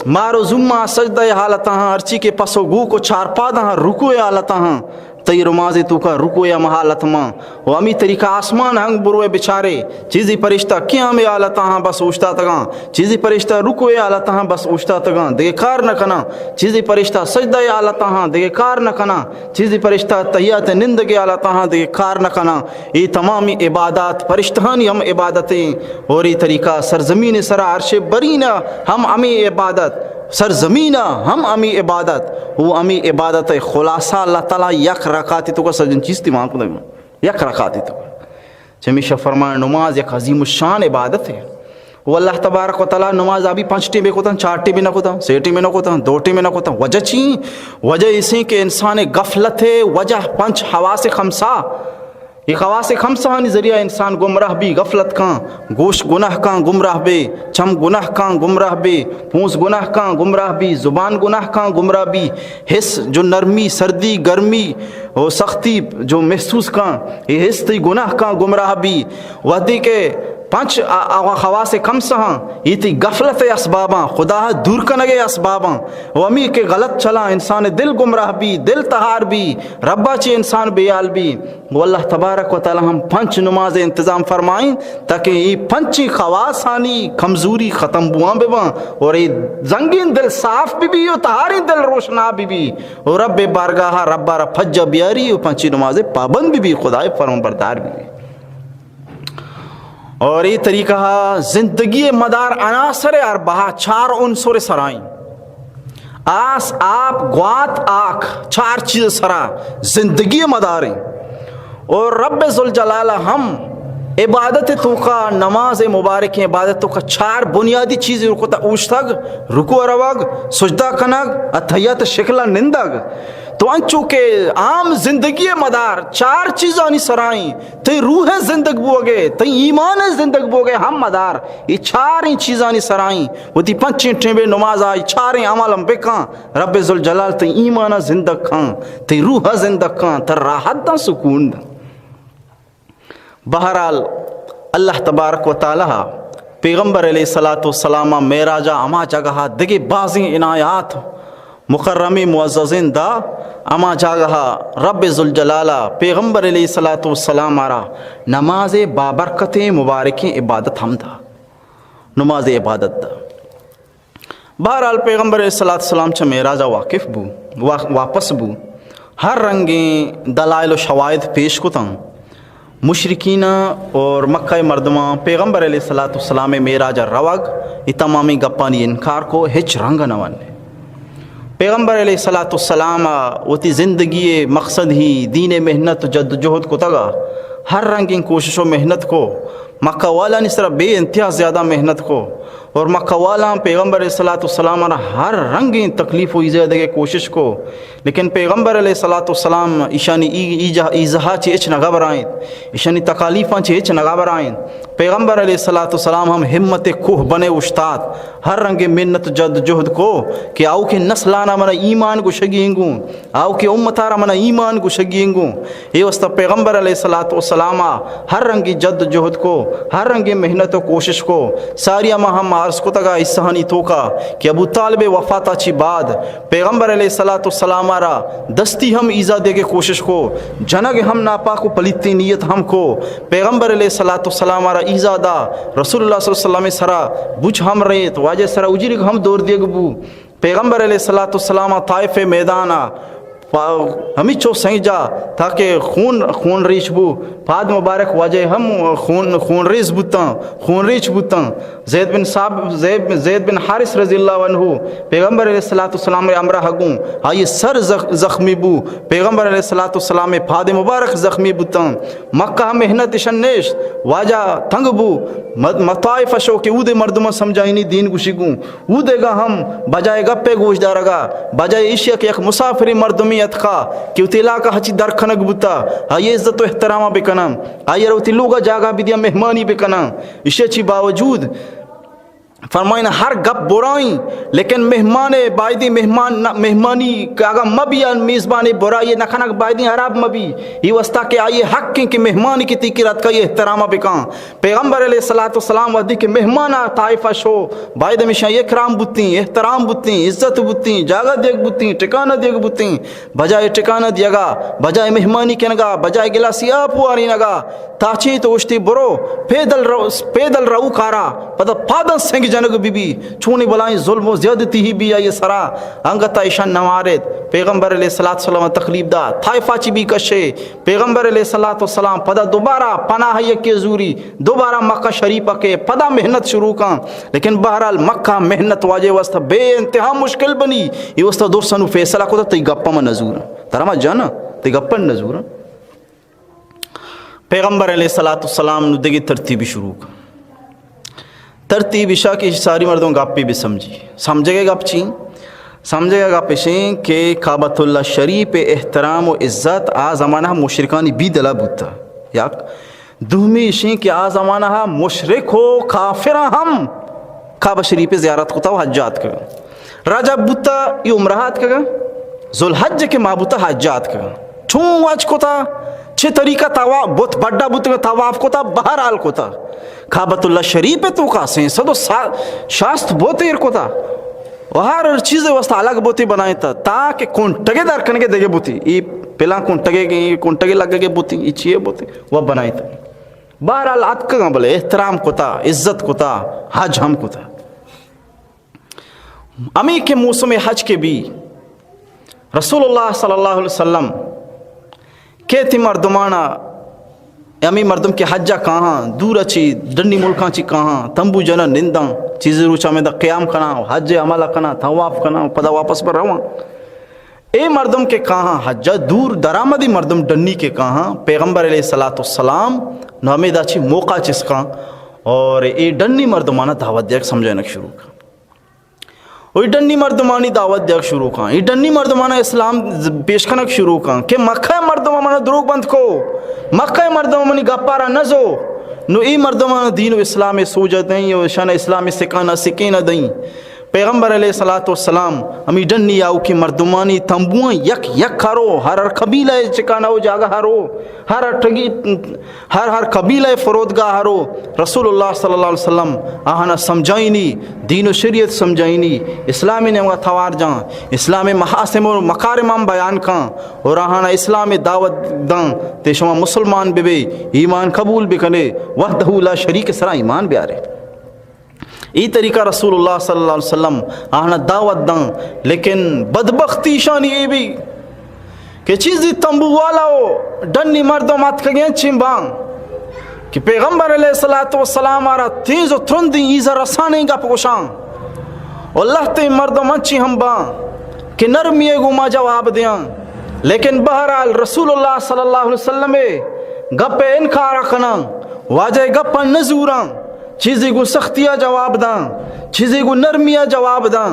مار و زوما سجدہ حالت ہاں، ہرچی کہ پس و گوک و چارپاد ہاں رکوع حالت ہاں، تئی نماز توکا رکوع ہم حالت مان۔ و ہمی طریقہ آسمان ہنگ بروئے بچارے، چیزی پرشتہ قیام حالت ہاں بس اوشتاتگاں، چیزی پرشتہ رکوع حالت ہاں بس اوشتاتگاں، دگہ کار نہ کناں، چیزی پرشتہ سجدہ حالت ہاں دگہ کار نہ کناں، چیزی پرشتہ تحیات نندگ حالت ہاں دگہ کار نہ کناں۔ اے تمامی عبادات پرشتہانی ہم عبادتیں۔ اور اے طریقہ سرزمین سرا عرش برین ہم ہمیں عبادت، سرزمین ہم ہمیں عبادت، وہ ہمیں عبادت خلاصہ اللہ تعالی یک رکعتی توکا سجن چیز تی مان کتگ، یک رکعتی توکا۔ چمیشہ فرمان نماز یک عظیم الشان عبادت ہے۔ وہ اللہ تبارک و تعالی نماز ابھی پنچ ٹیمے کتن، چار ٹیمے نہ کتن، سے ٹیمے نہ کتن، دو ٹیمے نہ کتن۔ وجہ چی؟ وجہ اسے کہ انسان غفلت ہے، وجہ پنچ حواس خمسہ، یہ خواص خمسہانی ذریعہ انسان گمراہ بی، غفلت کاں، گوش گناہ کاں گمراہ بی، چم گناہ کاں گمراہ بی، پونس گناہ کاں گمراہ بی، زبان گناہ کاں گمراہ بی، حس جو نرمی، سردی، گرمی و سختی جو محسوس کاں، یہ حس تئی گناہ کاں گمراہ بی۔ وہدی کہ پنچ آ-، آ-، خواص خمسہاں، یہ تئی غفلت اسباباں، خدا دور کنگے اسباباں، و ہمی کہ غلط چلاں انسان دل گمراہ بی، دل تہار بی، ربا چی انسان بیال بی۔ گو اللہ تبارک و تعالی ہم پنچ نماز انتظام فرمائیں تاکہ اے پنچیں خواصانی کمزوری ختم بوان بباں اور اے زنگیں دل صاف ببی و تہاریں دل روشنا ببی و رب بارگاہ رب را پجا بیاری و پنچیں نماز پابند ببی، خدائے فرمان بردار ببی۔ اور اے طریقہ زندگی مدار عناصر اربعہ، چار عنصر سرائیں۔ آس، آپ، گوات، آک، چار چیز سرا زندگی مداریں۔ اور رب ذوالجلال ہم عبادت توکا، نماز مبارکیں عبادت توکا چار بنیادی چیز رکتا، اوشتگ، رکوع روگ، سجدہ کنگ، اتحیات شکل نندگ۔ تو انچو کہ عام زندگی مدار چار چیزانی سرائیں، تئی روح زندگ بوگے، تئی ایمان زندگ بوگے ہم مدار اے چاریں چیزانی سرائیں۔ وتی پنچیں ٹیمے نماز آئی چاریں عمل ہم بکاں، رب ذوالجلال تئی ایمان زندگ کاں، تئی روح زندگ کاں، تر راحت داں، سکون داں۔ بہرحال اللہ تبارک و تعالی پیغمبر علیہ الصلوۃ والسلام معراجا ہما جگہ دگہ بازیں عنایات مکرمیں معززیں دا، ہما جاگہ رب ذوالجلال پیغمبر علیہ الصلوۃ والسلام را نماز بابرکتیں مبارکیں عبادت ہم دا، نماز عبادت دا۔ بہرحال پیغمبر علیہ الصلوۃ والسلام چہ معراجا واقف بو، وا-، واپس بو، ہر رنگیں دلائل و شواہد پیش کتاں۔ مشرکیناں اور مکہ مردماں پیغمبر علیہ الصلوۃ والسلام معراج روگ، اے تمامیں گپانی انکار کو، ہچ رنگ نہ ونے۔ پیغمبر علیہ الصلوۃ والسلام وتی زندگی مقصد ہی دین محنت و جد و جہد کتگا، ہر رنگیں کوشش و محنت کو، مکہ والانی سرا بے انتہا زیادہ محنت کو اور مکہ والاں پیغمبر علیہ الصلوۃ والسلام را ہر رنگیں تکلیف و ایزا دگے کوشش کو۔ لیکن پیغمبر علیہ الصلوۃ والسلام ایشانی ای-، ایجا-، ایزہا چہ ہچ نہ گھبرائینت، ایشانی تکالیفاں چہ ہچ نہ گھبرائینت۔ پیغمبر علیہ الصلوۃ والسلام ہم ہمت کوہ بنے اوشتات، ہر رنگ محنت جد جہد کو کہ آؤکیں نسلانا منا ایمان گوشگی انگوں، آؤکیں امتارا منا ایمان گوشگی انگوں۔ اے واسطہ پیغمبر علیہ الصلوۃ والسلام ہر رنگی جد جہد کو، ہر رنگی محنت و کوشش کو۔ ساری ما ہم عرض کتگا حصہانی توکا کہ ابو طالب وفاتا چی بعد پیغمبر علیہ الصلوۃ والسلام را دستی ہم ایزا دیگے کوشش کو، جنگ ہم ناپاک و پلیتی نیت ہم کو۔ پیغمبر علیہ الصلوۃ والسلام را ایزا دا، رسول اللہ صلی اللہ علیہ وسلم سرا بچ ہم ریت، واجہ سرا اجرگ ہم دور دیگ بو۔ پیغمبر علیہ الصلوۃ والسلام طائف میدانا پا-، ہمیچو سنگجا تاکہ خون، خون ریچ بو، پاد مبارک واجہ ہم خون، خون ریز بوتاں، خون ریچ بوتاں۔ زید بن صاحب، زید، زید بن حارث رضی اللہ عنہ پیغمبر علیہ الصلوۃ والسلام ءِ ہمراہ گوں، آئی سر زخ-، زخمی بو، پیغمبر علیہ الصلوۃ والسلام ءِ پاد مبارک زخمی بوتاں۔ مکہ محنت اشن نیشت، واجہ تنگ بو، مد-، مطائف شو کہ اودے مردماں سمجھائینی دین گوشی گوں۔ اودے گا ہم بجائے گپے گوش دارگا، بجائے ایشی کہ یک مسافری مردمی اتکا کہ وتی علاقہ ہچی در کنگ بوتا، آئی عزت و احترام بکناں، آئی را وتی لوگا جاگہ بدیا، مہمانی بکناں۔ ایشی چی باوجود فرمائن ہر گپ برائیں، لیکن مہمان بایدیں مہمان نہ، مہمانی کہ اگاں مبی آن میزبان برائی نہ کنگ بایدیں حراب مبی۔ یہ واسطہ کہ آئی حق ہیں کہ مہمانی کہ تیکی راتکا یہ احترام بکاں۔ پیغمبر علیہ الصلوۃ والسلام وحدی کہ مہمان آ طائفہ شو، باید ہمیشہ اکرام بوتیں، احترام بوتیں، عزت بوتیں، جاگہ دیگ بوتیں، ٹکانہ دیگ بوتیں، بجائے ٹکانہ دیگا، بجائے مہمانی کنگا، بجائے گلاسی آپ وارینگا، تاچیں تو اشتی برو، پیدل رو، پیدل رو کارا، پدا پادن سنگ جنگ بی بی، چونی بلائیں ظلم و زیادتی ہی بی آئی سرا، انگتا ایشان نواریت۔ پیغمبر علیہ الصلوۃ والسلام تکلیف دا، طائفہ چی بی کشے، پیغمبر علیہ الصلوۃ والسلام پدا دوبارہ پناہ یکے زوری، دوبارہ مکہ شریف کے پدا محنت شروع کاں۔ لیکن بہرحال مکہ محنت واجہ واسطہ بے انتہا مشکل بنی۔ یہ واسطہ درسنو فیصلہ کتا، تئی گپا من نزوراں۔ ترا ما جانا، تئی گپا نزوراں۔ پیغمبر علیہ الصلوۃ والسلام نو دگہ ترتیبی شروع کاں۔ ترتیب اشا کہ ساری مردم گپی بہ سمجھی۔ سمجھگے گپ چی؟ سمجھگے گپ اشیں کہ کعبۃ اللہ شریف احترام و عزت آ زمانہ مشرکانی بی دلا بوتا۔ یک۔ دومی اشیں کہ آ زمانہ مشرک و کافراں ہم کعبہ شریف زیارت کتا و حج آتکگا۔ رجب بوتا، ای عمرہ آتکگا۔ ذوالحج کہ ما بوتا، حج آتکگا۔ چون حج کتا؟ چہ طریقہ طواف بت، بڈا بوتگا، طواف کتا، بہرحال کتا۔ کعبۃ اللہ شریف توکا سینسد و شاست بت ایر کتا۔ و ہر چیز واسطہ الگ بوتی بنائیں تا، تاکہ کنٹگے در کنگے دگے بوتی۔ ای پلان کنٹگے، کنٹگے لگگے بوتی، ای چیئے بوتی، و بنائیں تا۔ بہرحال اتکگاں بلے احترام کتا، عزت کتا، حج ہم کتا۔ ہمے کہ موسم حج کے بی، رسول اللہ صلی اللہ علیہ وسلم کیتی مردمانا، ہمے مردم کہ حجا کاہاں، دورا چی ڈنی ملکاں چی کاہاں، تمبو جنا ننداں، چیزی روچا میں دا قیام کناں، حج عملہ کناں، طواف کناں، پدا واپس بر رواں۔ اے مردم کہ کاہاں حجا دور درآمدی مردم ڈنی کہ کاہاں، پیغمبر علیہ الصلوۃ والسلام نو ہمے دا چی موقع چسکاں اور اے ڈنی مردمانا دعوت دیگ سمجھائنگ شروع کاں۔ و ای ڈنی مردمانی دعوت دیگ شروع کاں۔ ای ڈنی مردمانا اسلام پیش کنگ شروع کاں کہ مکہ مردم منا دروگ بند کو، مکہ مردم منی گپارا نزو۔ نو ای مردمانا دین و اسلام سوجا دیں و شان اسلام سکانا سکینا دیں۔ پیغمبر علیہ الصلوۃ والسلام ہمی ڈنی آؤکی مردمانی تمبوان یک یک ہرو، ہر ہر قبیلہ چکانا و جاگہ ہرو، ہر ہر ٹگی ہر ہر قبیلہ فرودگاہ رو رسول اللہ صلی اللہ علیہ وسلم آہانا سمجھائینی، دین و شریعت سمجھائینی، اسلامی نیمگا توار جان، اسلام محاسن و مکارمان بیان کان اور آہانا اسلام دعوت دان تے شما مسلمان ببے، ایمان قبول بکنے، وحدہ لا شریک سرا ایمان بیارے۔ ای طریقہ رسول اللہ صلی اللہ علیہ وسلم آہانا دعوت دان، لیکن بدبختی شانی ای بی کہ چیزی تمبو والا و ڈنی مردم اتکگیں چین بان کہ پیغمبر علیہ الصلوۃ والسلام آرا تیز و ترندی ایزا رسانیں گپ گوشان و لہتیں مردم انچی ہم بان کہ نرمی گوما جواب دیاں۔ لیکن بہرحال رسول اللہ صلی اللہ علیہ وسلم گپ انکار کنان، واجہ گپ نزوران، چیزی گوں سختی ء جواب داں، چیزی گوں نرمی ء جواب داں،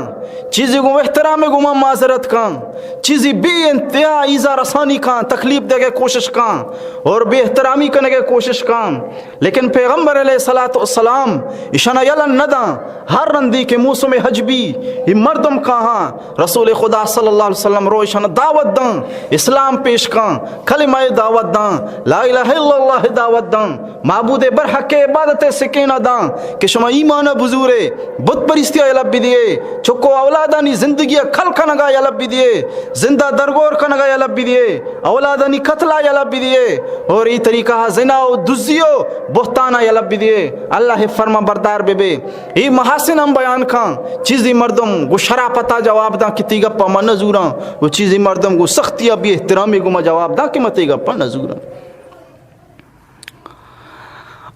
چیزی گوں احترام ء گوما معذرت کاں، چیزی بے انتہا ایزا رسانی کاں، تکلیف دگے کوشش کاں اور بے احترامی کنگے کوشش کاں۔ لیکن پیغمبر علیہ الصلوۃ والسلام اشانا یلہ نہ داں۔ ہر رندی کہ موسم حج بی، ای مردم کاہاں رسول خدا صلی اللہ علیہ وسلم رو اشانا دعوت داں، اسلام پیش کاں، کلمہ دعوت داں، لا الہ الا اللہ دعوت داں، معبود برحق عبادت سکینہ داں۔ کہ شما ایمان ءَ بزورے، بت پرستی ءَ یلہ بدیے، چک ءُ اولادانی زندگی ءَ کل کنگ ءَ یلہ بدیے، زند ءَ درگور کنگ ءَ یلہ بدیے، اولادانی قتل ءَ یلہ بدیے، اور اے طریقہ ءَ زنا ءُ دزی ءُ بہتان ءَ یلہ بدیے۔ اللہ ءِ فرمان بردار بہ بے۔ اے محاسن ہم بیان کن، چیزی مردم گوں شراپت ءَ جواب داں کہ تئی گپ ءَ من نہ زوراں، ءُ چیزی مردم گوں سختی ءَ بے احترامی گوما جواب داں کہ من تئی گپ ءَ نہ زوراں۔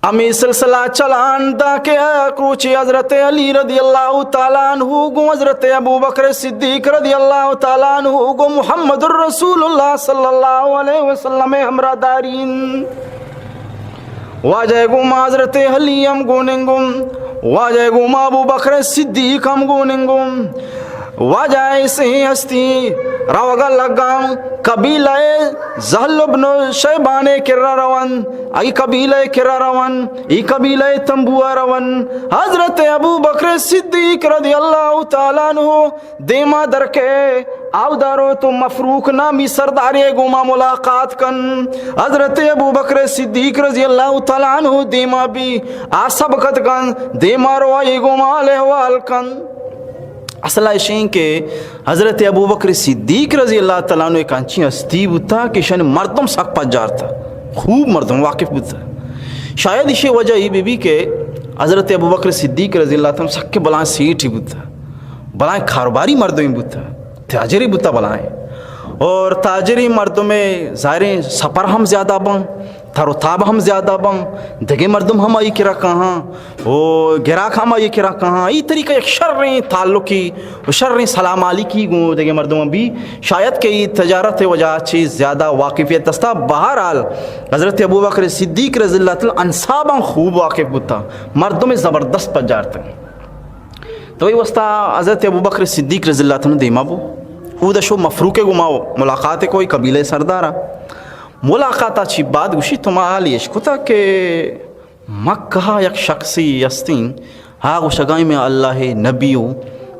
ہمے سلسلہ چلان داں کہ یک روچے حضرت علی رضی اللہ تعالیٰ عنہ گوں حضرت ابوبکر صدیق رضی اللہ تعالیٰ عنہ گوں محمد الرسول اللہ صلی اللہ علیہ وسلم ءِ ہمراہ دارین۔ واجہ ءِ گوما حضرت علی ہم گون انت، گوں واجہ ءِ گوما ابوبکر صدیق ہم گون انت، گوں واجہ ءِ سے ہستی روگ ءَ لگاں۔ قبیلہ زہل ابن شیبان ءِ کرا روان، اے قبیلہ ءِ کرا روان، اے قبیلہ ءِ تمبو ءَ روان۔ حضرت ابوبکر صدیق رضی اللہ تعالیٰ عنہ دیما در کئے، اودا روت ءُ مفروق نامی سردارے ءِ گوما ملاقات کن۔ حضرت ابوبکر صدیق رضی اللہ تعالیٰ عنہ دیما بی، آ سبقت کن، دیما رو آئی گوما حال احوال کن۔ اصل ءَ ایش انت کہ حضرت ابوبکر صدیق رضی اللہ تعالیٰ عنہ یک انچیں ہستی بوتا کہ ایشانی مردم سک پجارتا، خوب مردم واقف بوتا۔ شاید ایشی وجہ اے بہ بی کہ حضرت ابوبکر صدیق رضی اللہ تعالیٰ عنہ سک بلائیں سیٹھے بوتا، بلائیں کاروباری مردمے بوتا، تاجرے بوتا بلائیں۔ اور تاجری مردمے ظاہریں سفر ہم زیادہ بن، تر و تاب ہم زیادہ بن، دگہ مردم ہم آئی کرا کاہاں، او گراک ہم آئی کرا کاہاں۔ ای طریقہ یک شریں تعلقی و شریں سلام علیکی گوں دگہ مردماں بی۔ شاید کہ ای تجارت وجہ چی زیادہ واقفیت دستا۔ بہرحال حضرت ابوبکر صدیق رضی اللہ تعالی انصاباں خوب واقف بوتا، مردم زبردست پجارتگ۔ تو ای واسطہ حضرت ابوبکر صدیق رضی اللہ تعالی دیما بو، اود شو مفروق گوما ملاقات کوئی قبیلہ سردارا۔ ملاقاتا چی بعد گوشی، تو ما حالی اشکتا کہ مکہ یک شخصی استیں، ہا گوشگائیں میں اللہ نبی و،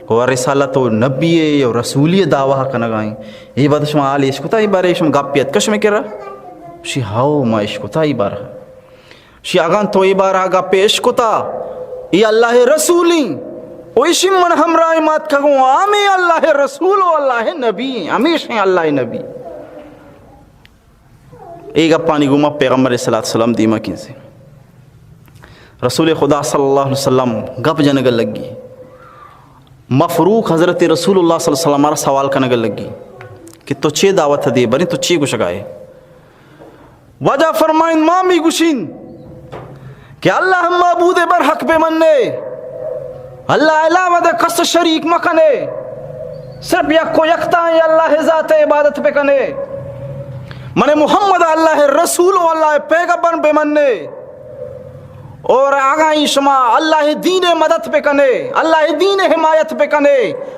و رسالت و نبی و رسولی دعویٰ کنگائیں۔ ای بعد شما حالی اشکتا، ای بارے شما گپی اتکش میں کرا؟ شی ہاو ما اشکتا ای بارہ۔ شی اگاں تو ای بارہ گپی اشکتا، ای اللہ رسولیں، و اشی من ہمراہ مات کگوں، آمی اللہ رسول و اللہ نبی، ہمیشیں اللہ نبی۔ اے گپانی گوما پیغمبر صلی اللہ علیہ وسلم دیما کیسے رسول خدا صلی اللہ علیہ وسلم گپ جنگ لگی۔ مفروق حضرت رسول اللہ صلی اللہ علیہ وسلم را سوال کنگ لگی کہ تو چے دعوت دے، بریں تو چے گوشگائے؟ واجہ فرمائیں، ما می گوشیں کہ اللہ معبود برحق بہ منے، اللہ علاوہ دے کس شریک مکنے، صرف یک و یکتا اللہ ذات عبادت بکنے، من محمد اللہ رسول و اللہ پیغمبر بہ منے، اور اگاں شما اللہ دین مدد بکنے، اللہ دین حمایت بکنے،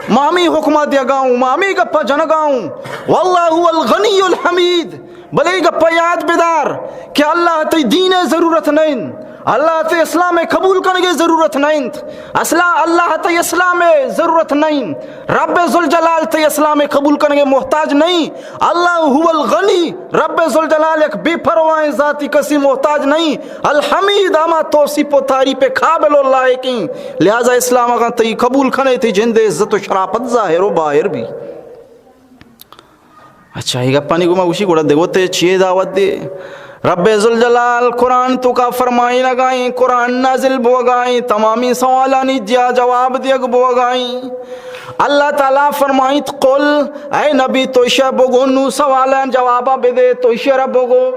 ما ہمی حکمہ دیگا ہوں، ما ہمی گپا جنگا ہوں۔ واللہ هو الغنی الحمید۔ بلے اے گپا یاد بدار کہ اللہ تئی دین ء ضرورت نہ انت، اللہ تئی اسلام ء قبول کنگ ء ضرورت نہ انت، اصلا اللہ تئی اسلام ء ضرورت نہ انت، رب ذوالجلال تئی اسلام ء قبول کنگ ء محتاج نہ انت۔ اللہ هو الغنی، رب ذوالجلال یک بے پرواہیں ذاتی، کسی محتاج نہ انت۔ الحمید، ہما توصیف و تعریف ء قابل و لائق انت۔ لہذا اسلام اگاں تئی قبول کنے، تئی جند ء عزت و شرافت ظاہر و باہر بی۔ اچھا، اے گپانی گوما گوشی، گڑا دگہ تے چیے دعوت دے؟ رب ذوالجلال قرآن توکا فرمائینگائیں، قرآن نازل بوگائیں، تمامی سوالانی جا جواب دیگ بوگائیں۔ اللہ تعالی فرمائیت، قل، اے نبی، تو ایشا بگو، نو سوالان جوابا بدے، تو ایشا را بگو۔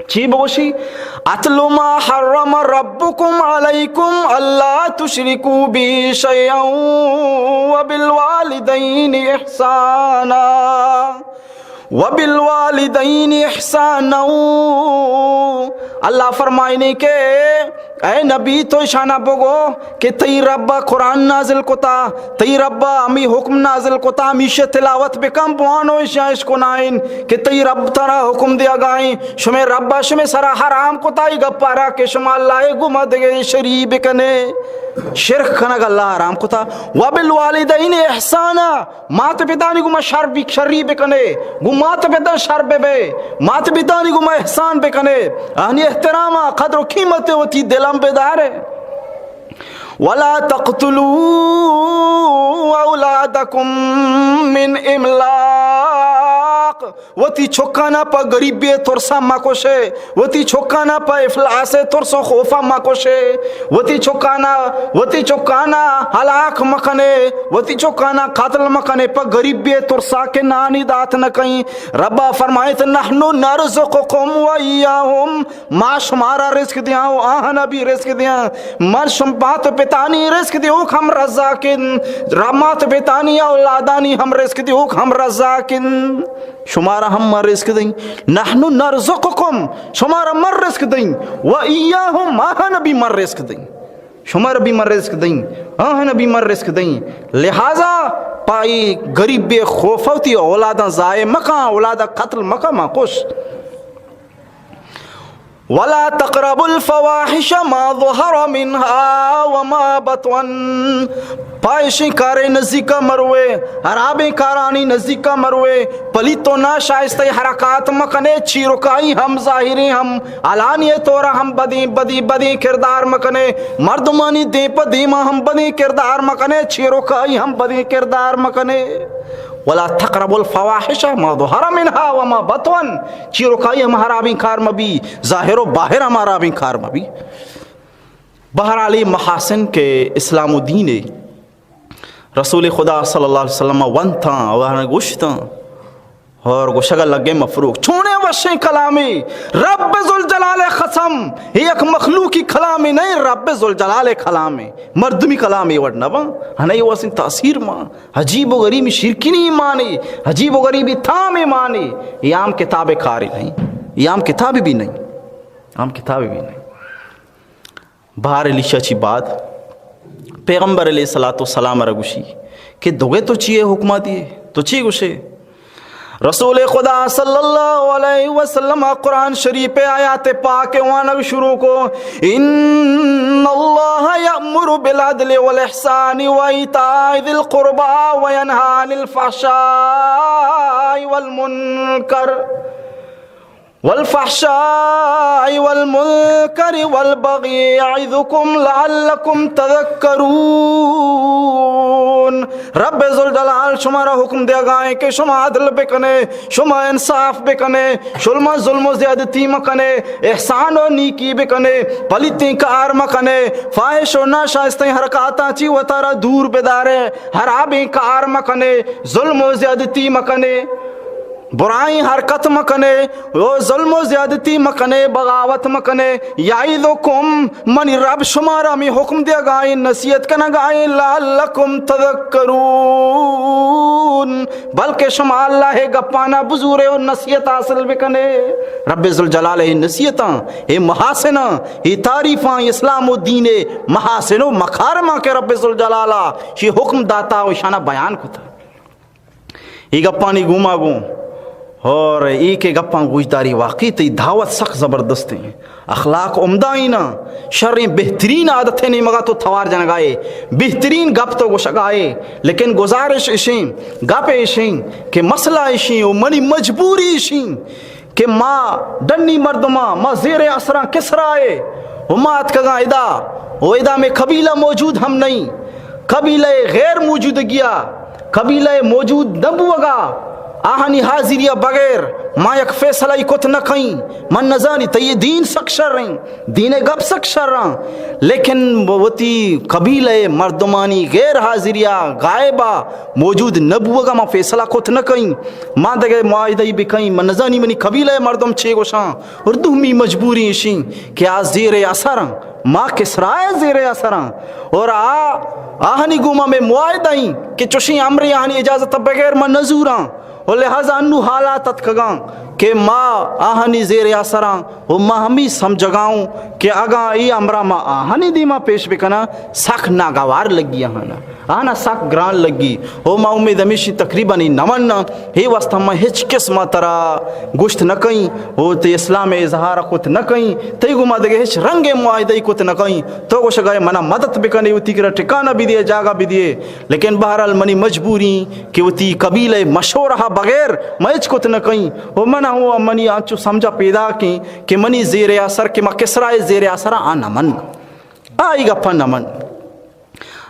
چی بگوشی؟ اتل ما حرم ربکم علیکم الا تشرکوا بی شیئا وبالوالدین احسانا۔ وبالوالدین احسانا۔ اللہ فرمائنے کہ اے نبی، تو اشانا بگو کہ تئی رب قرآن نازل کتا، تئی رب ہمی حکم نازل کتا، ہمیشہ تلاوت بکن، بوانو اشاں اشکنائن کہ تئی رب ترا حکم دیگائیں، شمے رب شمے سرا حرام کتا ای گپارا کہ شما اللہ گوما دگہ شری بکنے، شرک کنگ اللہ حرام کتا۔ وبالوالدین احسانا، مات پتانی گوما شر بی، شری بکنے، گوں مات پتا شر ببے، مات پتانی گوما احسان بکنے، آنی احتراما قدر و قیمت وتی دلم بدارے۔ ولا تقتلوا اولادکم من املاق، وتی چکانا پہ گریبی ترسا مکشے، وتی چکانا پہ افلاس ترس و خوفا مکشے، وتی چکانا، وتی چکانا ہلاک مکنے، وتی چکانا قتل مکنے، پہ گریبی ترسا کہ نانی دات نہ کئیں۔ ربا فرمائیت، نحن نرزقکم و ایاہم، ما شمارا رزق دیاں و آہانا بھی رزق دیاں۔ من شم مات پتانی رزق دیوک ہم رزاقن، را مات پتانی اولادانی ہم رزق دیوک ہم رزاقن۔ شمارا ہم من رزق دئیں۔ نحن نرزقکم، شمارا من رزق دئیں۔ و ایاہم، آہانا بھی من رزق دئیں۔ شمارا بھی من رزق دئیں، آہانا بھی من رزق دئیں۔ لہذا پائی گریبی خوفا وتی اولاداں ضائع مکاں، اولادا قتل مکاں، ما کش۔ ولا تقربوا الفواحش ما ظهر منها وما بطن۔ پائشیں کارے نزیکا مروے، حرابیں کارانی نزیکا مروے، پلیت و ناشائستہ حرکات مکنے، چیرکائی ہم ظاہریں ہم علانی طورا ہم بدیں، بدیں، بدیں کردار مکنے، مردمانی دیم پہ دیما ہم بدیں کردار مکنے، چیرکائی ہم بدیں کردار مکنے۔ ولا تقربوا الفواحش ما ظهر منها وما بطن، چیرکائی ہم حرابیں کار مبی، ظاہر و باہر ہم حرابیں کار مبی۔ بہرحال، اے محاسن کہ اسلام و دین اے، رسول خدا صلی اللہ علیہ وسلم ونتاں و گوشتاں اور گوشگا لگے مفروق۔ چونے وشیں کلامے، رب ذوالجلال قسم، اے یک مخلوقی کلامے نئیں، رب ذوالجلال کلامے، مردمی کلامے وڑ نباں۔ ہنائی واسیں تاثیر ما عجیب و غریب شیرکنی مانے، عجیب و غریب تام مانے۔ اے عام کتاب کارے نئیں، اے عام کتاب بھی نئیں، عام کتاب بھی نئیں۔ بہر علی شاہ چی بعد پیغمبر علیہ الصلوۃ والسلام را گوشی کہ دوگے تو چیے حکمہ دیے، تو چی گوشے؟ رسول خدا صلی اللہ علیہ وسلم قرآن شریف آیات پاک وانگ شروع کو، ان اللہ یأمر بالعدل والاحسان وایتاء ذی القربی وینہی عن الفحشاء والمنکر والفحشاء والمنکر والبغی یعظکم لعلکم تذکرون۔ رب ذوالجلال شمارا حکم دیگائیں کہ شما عدل بکنے، شما انصاف بکنے، شما ظلم و زیادتی مکنے، احسان و نیکی بکنے، پلیتیں کار مکنے، فاحش و ناشائستیں حرکاتاں چی وتارا دور بدارے، حرابیں کار مکنے، ظلم و زیادتی مکنے۔ برائیں حرکت مکنے، او ظلم و زیادتی مکنے، بغاوت مکنے۔ یعظکم، منی رب شمارا ہمے حکم دیگائیں، نصیحت کنگائیں، لعلکم تذکرون، بلکہ شما اللہ گپانا بزورے و نصیحت حاصل بکنے۔ رب ذوالجلال اے نصیحتاں، اے محاسناں، اے تعریفاں، اسلام و دین محاسن و مکارماں کہ رب ذوالجلال شی حکم داتا و شانا بیان کتا۔ اے گپانی گوما گوں اور اے کہ گپاں گوشداری، واقعی تئی دعوت سک زبردست ایں، اخلاق عمدہ ایں نا، شریں بہترین عادت نیمگا تو توار جنگائے، بہترین گپ تو گوشگائے، لیکن گزارش اشیں، گپ اشیں کہ مسئلہ اشیں و منی مجبوری اشیں کہ ما ڈنی مردماں، ما زیر اثراں کسرائے و ما اتکگاں ادا و ادا میں قبیلہ موجود ہم نہیں، قبیلہ غیر موجودگیا، قبیلہ موجود نہ بوگا، آہانی حاضریا بغیر ما یک فیصلہ ای کت نہ کئیں۔ من نزانی تئی دین سک شریں، دین گپ سک شراں، لیکن وتی قبیلہ مردمانی غیر حاضریا، غائبا، موجود نہ بوگا ما فیصلہ کت نہ کئیں۔ ما دگہ معاہدہ ای بکئیں، من نزانی منی قبیلہ مردم چے گوشاں۔ اور دومی مجبوری اشیں کہ آ زیر اثراں، ما کسرائے زیر اثراں اور آ، آہانی گوما میں معاہدہ ایں کہ چوشیں امرے آہانی اجازت بغیر ما نزوراں۔ و لہذا انو حالات اتکگاں کہ ما آہانی زیر اثراں و ما ہمی سمجھگاؤں کہ اگاں ای امرا ما آہانی دیما پیش بکناں، سک ناگوار لگی آہانا۔ آنا سک گران لگی۔ او ما امید ہمیشی تقریباً ای نہ مناں۔ اے واسطہ ما ہچ قسم ترا گوشت نہ کئیں۔ او تئی اسلام اظہار کت نہ کئیں۔ تئی گوما دگہ ہچ رنگ معاہدہ کت نہ کئیں۔ تو گوشگائے منا مدد بکنے، وتی کرا ٹھکانہ بدیے، جاگہ بدیے۔ لیکن بہرحال منی مجبوری کہ وتی قبیلہ مشورہ بغیر ما ہچ کت نہ کئیں۔ او منا ہوں منی آنچو سمجھا پیدا کیں کہ منی زیر اثر کہ ما کسرائے زیر اثر آ نہ من۔ آئی گپاں نہ من۔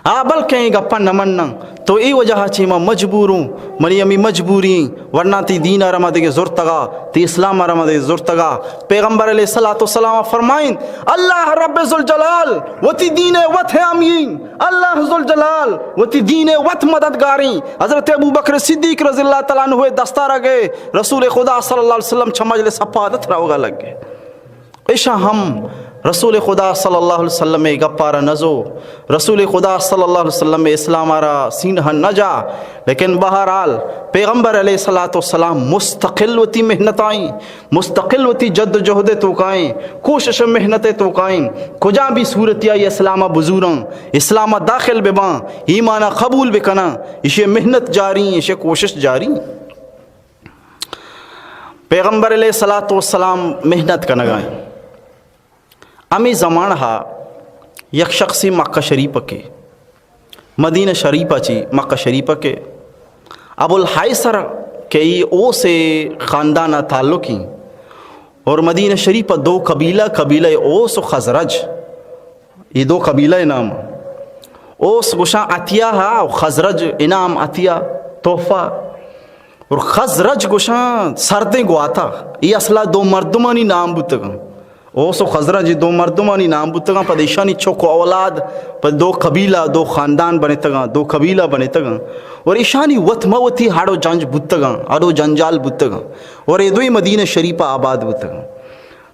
آ بلکیں اے گپاں نہ مناں۔ تو اے وجہ ءَ چہ ما مجبور اوں، منی ہمے مجبوری ایں، ورنہ تئی دین ءَ را ما دگہ زرتگ ءَ، تئی اسلام ءَ را ما دگہ زرتگ ءَ۔ پیغمبر علیہ الصلوۃ والسلام فرمائیں، اللہ رب ذوالجلال وتی دین ءِ وت حامی ایں، اللہ ذوالجلال وتی دین ءِ وت مددگار ایں۔ حضرت ابوبکر صدیق رضی اللہ تعالیٰ عنہ ءِ دست ءَ را گئے، رسول خدا صلی اللہ علیہ وسلم چہ مجلس ءَ پاد ات روگ ءَ لگے۔ ایشاں ہم رسول خدا صلی اللہ علیہ وسلم ءِ گپ ءَ را نزو، رسول خدا صلی اللہ علیہ وسلم ءِ اسلام ءَ را سینہ نہ جا، لیکن بہرحال پیغمبر علیہ الصلوۃ والسلام مستقل وتی محنت ءَ ایں، مستقل وتی جد و جہد ءِ توک ءَ ایں، کوشش ءُ محنت ءِ توک ءَ ایں، کجا بھی صورت ءَ اے اسلام ءَ بزوراں، اسلام ءَ داخل بباں، ایمان ءَ قبول بکناں، ایشی ءِ محنت جاری ایں، ایشی ءِ کوشش جاری ایں۔ پیغمبر علیہ الصلوۃ والسلام محنت کنگ ءَ ایں۔ ہمے زمانہ ءَ یک شخصے مکہ شریف ءَ کہ مدینہ شریف ءَ چہ مکہ شریف ءَ کہ ابو الحیسر کہ اے اوس ءِ خاندان ءَ تعلق ایں اور مدینہ شریف ءَ دو قبیلہ، قبیلہ اوس و خزرج، اے دو قبیلہ ءِ نام، اوس گوشاں عطیہ ءَ و خزرج انعام، عطیہ، تحفہ۔ اور خزرج گوشاں سردیں گواتا۔ اے اصلا دو مردمانی نام بوتگاں۔ اوس و خزرج اے دو مردمانی نام بوتگاں۔ پد ایشانی چک و اولاد پد دو قبیلہ، دو خاندان بنتگاں، دو قبیلہ بنتگاں۔ اور ایشانی وت مہ وتی ہڑ و جنج بوتگاں، ہڑ و جنجال بوتگاں۔ اور اے دوئیں مدینہ شریف ءَ آباد بوتگاں۔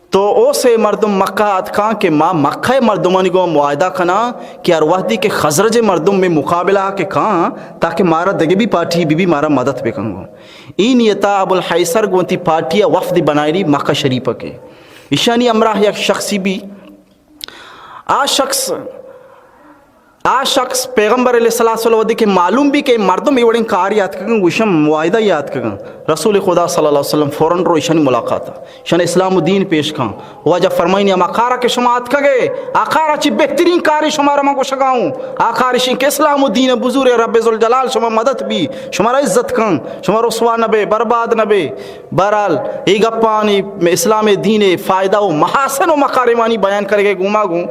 تو اوس ءِ مردم مکہ ءَ اتکاں کہ ما مکہ ءِ مردمانی گوں معاہدہ کناں کہ ہر وہدی کہ خزرج ءِ مردم مئے مقابلہ ءَ کہ کاں تاکہ مارا دگہ بھی پارٹی بہ بی مارا مدد بکن گوں۔ اے نیت ءَ ابو الحیسر گوں وتی پارٹی ءَ وفد بنائینی مکہ شریف ءَ کہ ایشانی ہمراہ یک شخصے بی۔ آ شخص آ شخص پیغمبر علیہ الصلوۃ والسلام وہدے کہ معلوم بی کہ اے مردم اے وڑیں کارے ءَ اتکگاں، گوشاں معاہدہ ءَ اتکگاں، رسول خدا صلی اللہ علیہ وسلم فوراً رو ایشانی ملاقات ءَ، ایشاں اسلام و دین پیش کاں۔ واجہ فرمائینی ہما کار ءَ کہ شما اتکگ ئے، آ کار ءَ چہ بہترین کارے شمارا من گوشگا اوں۔ آ کار ایش ایں کہ اسلام و دین ءَ بزور ئے، رب ذوالجلال شما مدد بی، شمارا عزت کن، شما رسوا نہ بے، برباد نہ بے۔ بہرحال اے گپانی اسلام ءِ دین ءِ فائدہ و محاسن و مکارمانی بیان کنگ ءِ گوما گوں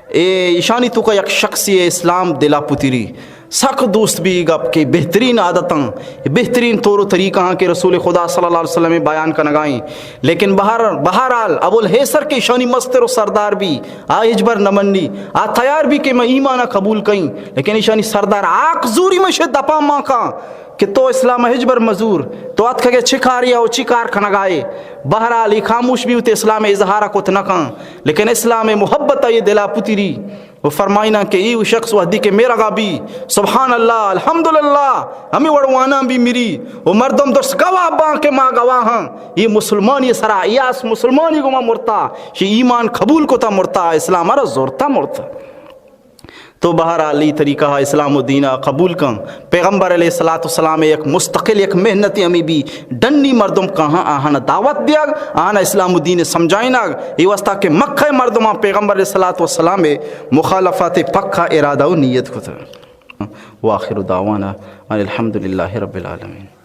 اے ایشانی توکا یک شخصے ءِ اسلام دل ءَ پتری، سک دوست بی اے گپ کہ بہترین عادتاں، بہترین طور و طریقہ آں کہ رسول خدا صلی اللہ علیہ وسلم ءِ بیان کنگا ایں۔ لیکن بہر، بہرحال ابو الحیسر کہ ایشانی مستر و سردار بی، آ ہچبر نہ منی، آ تیار بی کہ من ایمان ءَ قبول کئیں، لیکن ایشانی سردار آک زوری من شے دپاں مان کاں۔ کہ تو اسلام ءَ ہچبر مزور، تو اتکگ ئے چے کارے ءَ و چے کار کنگ ءَ ئے؟ بہرحال اے خاموش بی، وتی اسلام ءِ اظہار ءَ کت نہ کن، لیکن اسلام ءِ محبت ءَ اے دل ءَ پتری و فرمائیناں کہ اے شخص وہدی کہ مرگا بی، سبحان اللہ، الحمدللہ، ہمے وڑ واناں بی مری و مردم درست گواہ باں کہ ما گواہاں، اے مسلمانی سرا، اے آس مسلمانی گوما مرتا، شی ایمان قبول کتا مرتا، اسلام ءَ را زورتا مرتا۔ تو بہرحال اے طریقہ ءَ اسلام و دین ءَ قبول کن۔ پیغمبر علیہ الصلوۃ والسلام ءِ یک مستقل، یک محنتے ہمے بی، ڈنی مردم کاہاں آہاں دعوت دیگ، آہاں اسلام و دین سمجھائینگ، اے واسطہ کہ مکہ ءِ مردماں پیغمبر علیہ الصلوۃ والسلام ءِ مخالفت ءِ پکا ارادہ و نیت کتگ۔ وآخر دعوانا ان الحمد للہ رب العالمین۔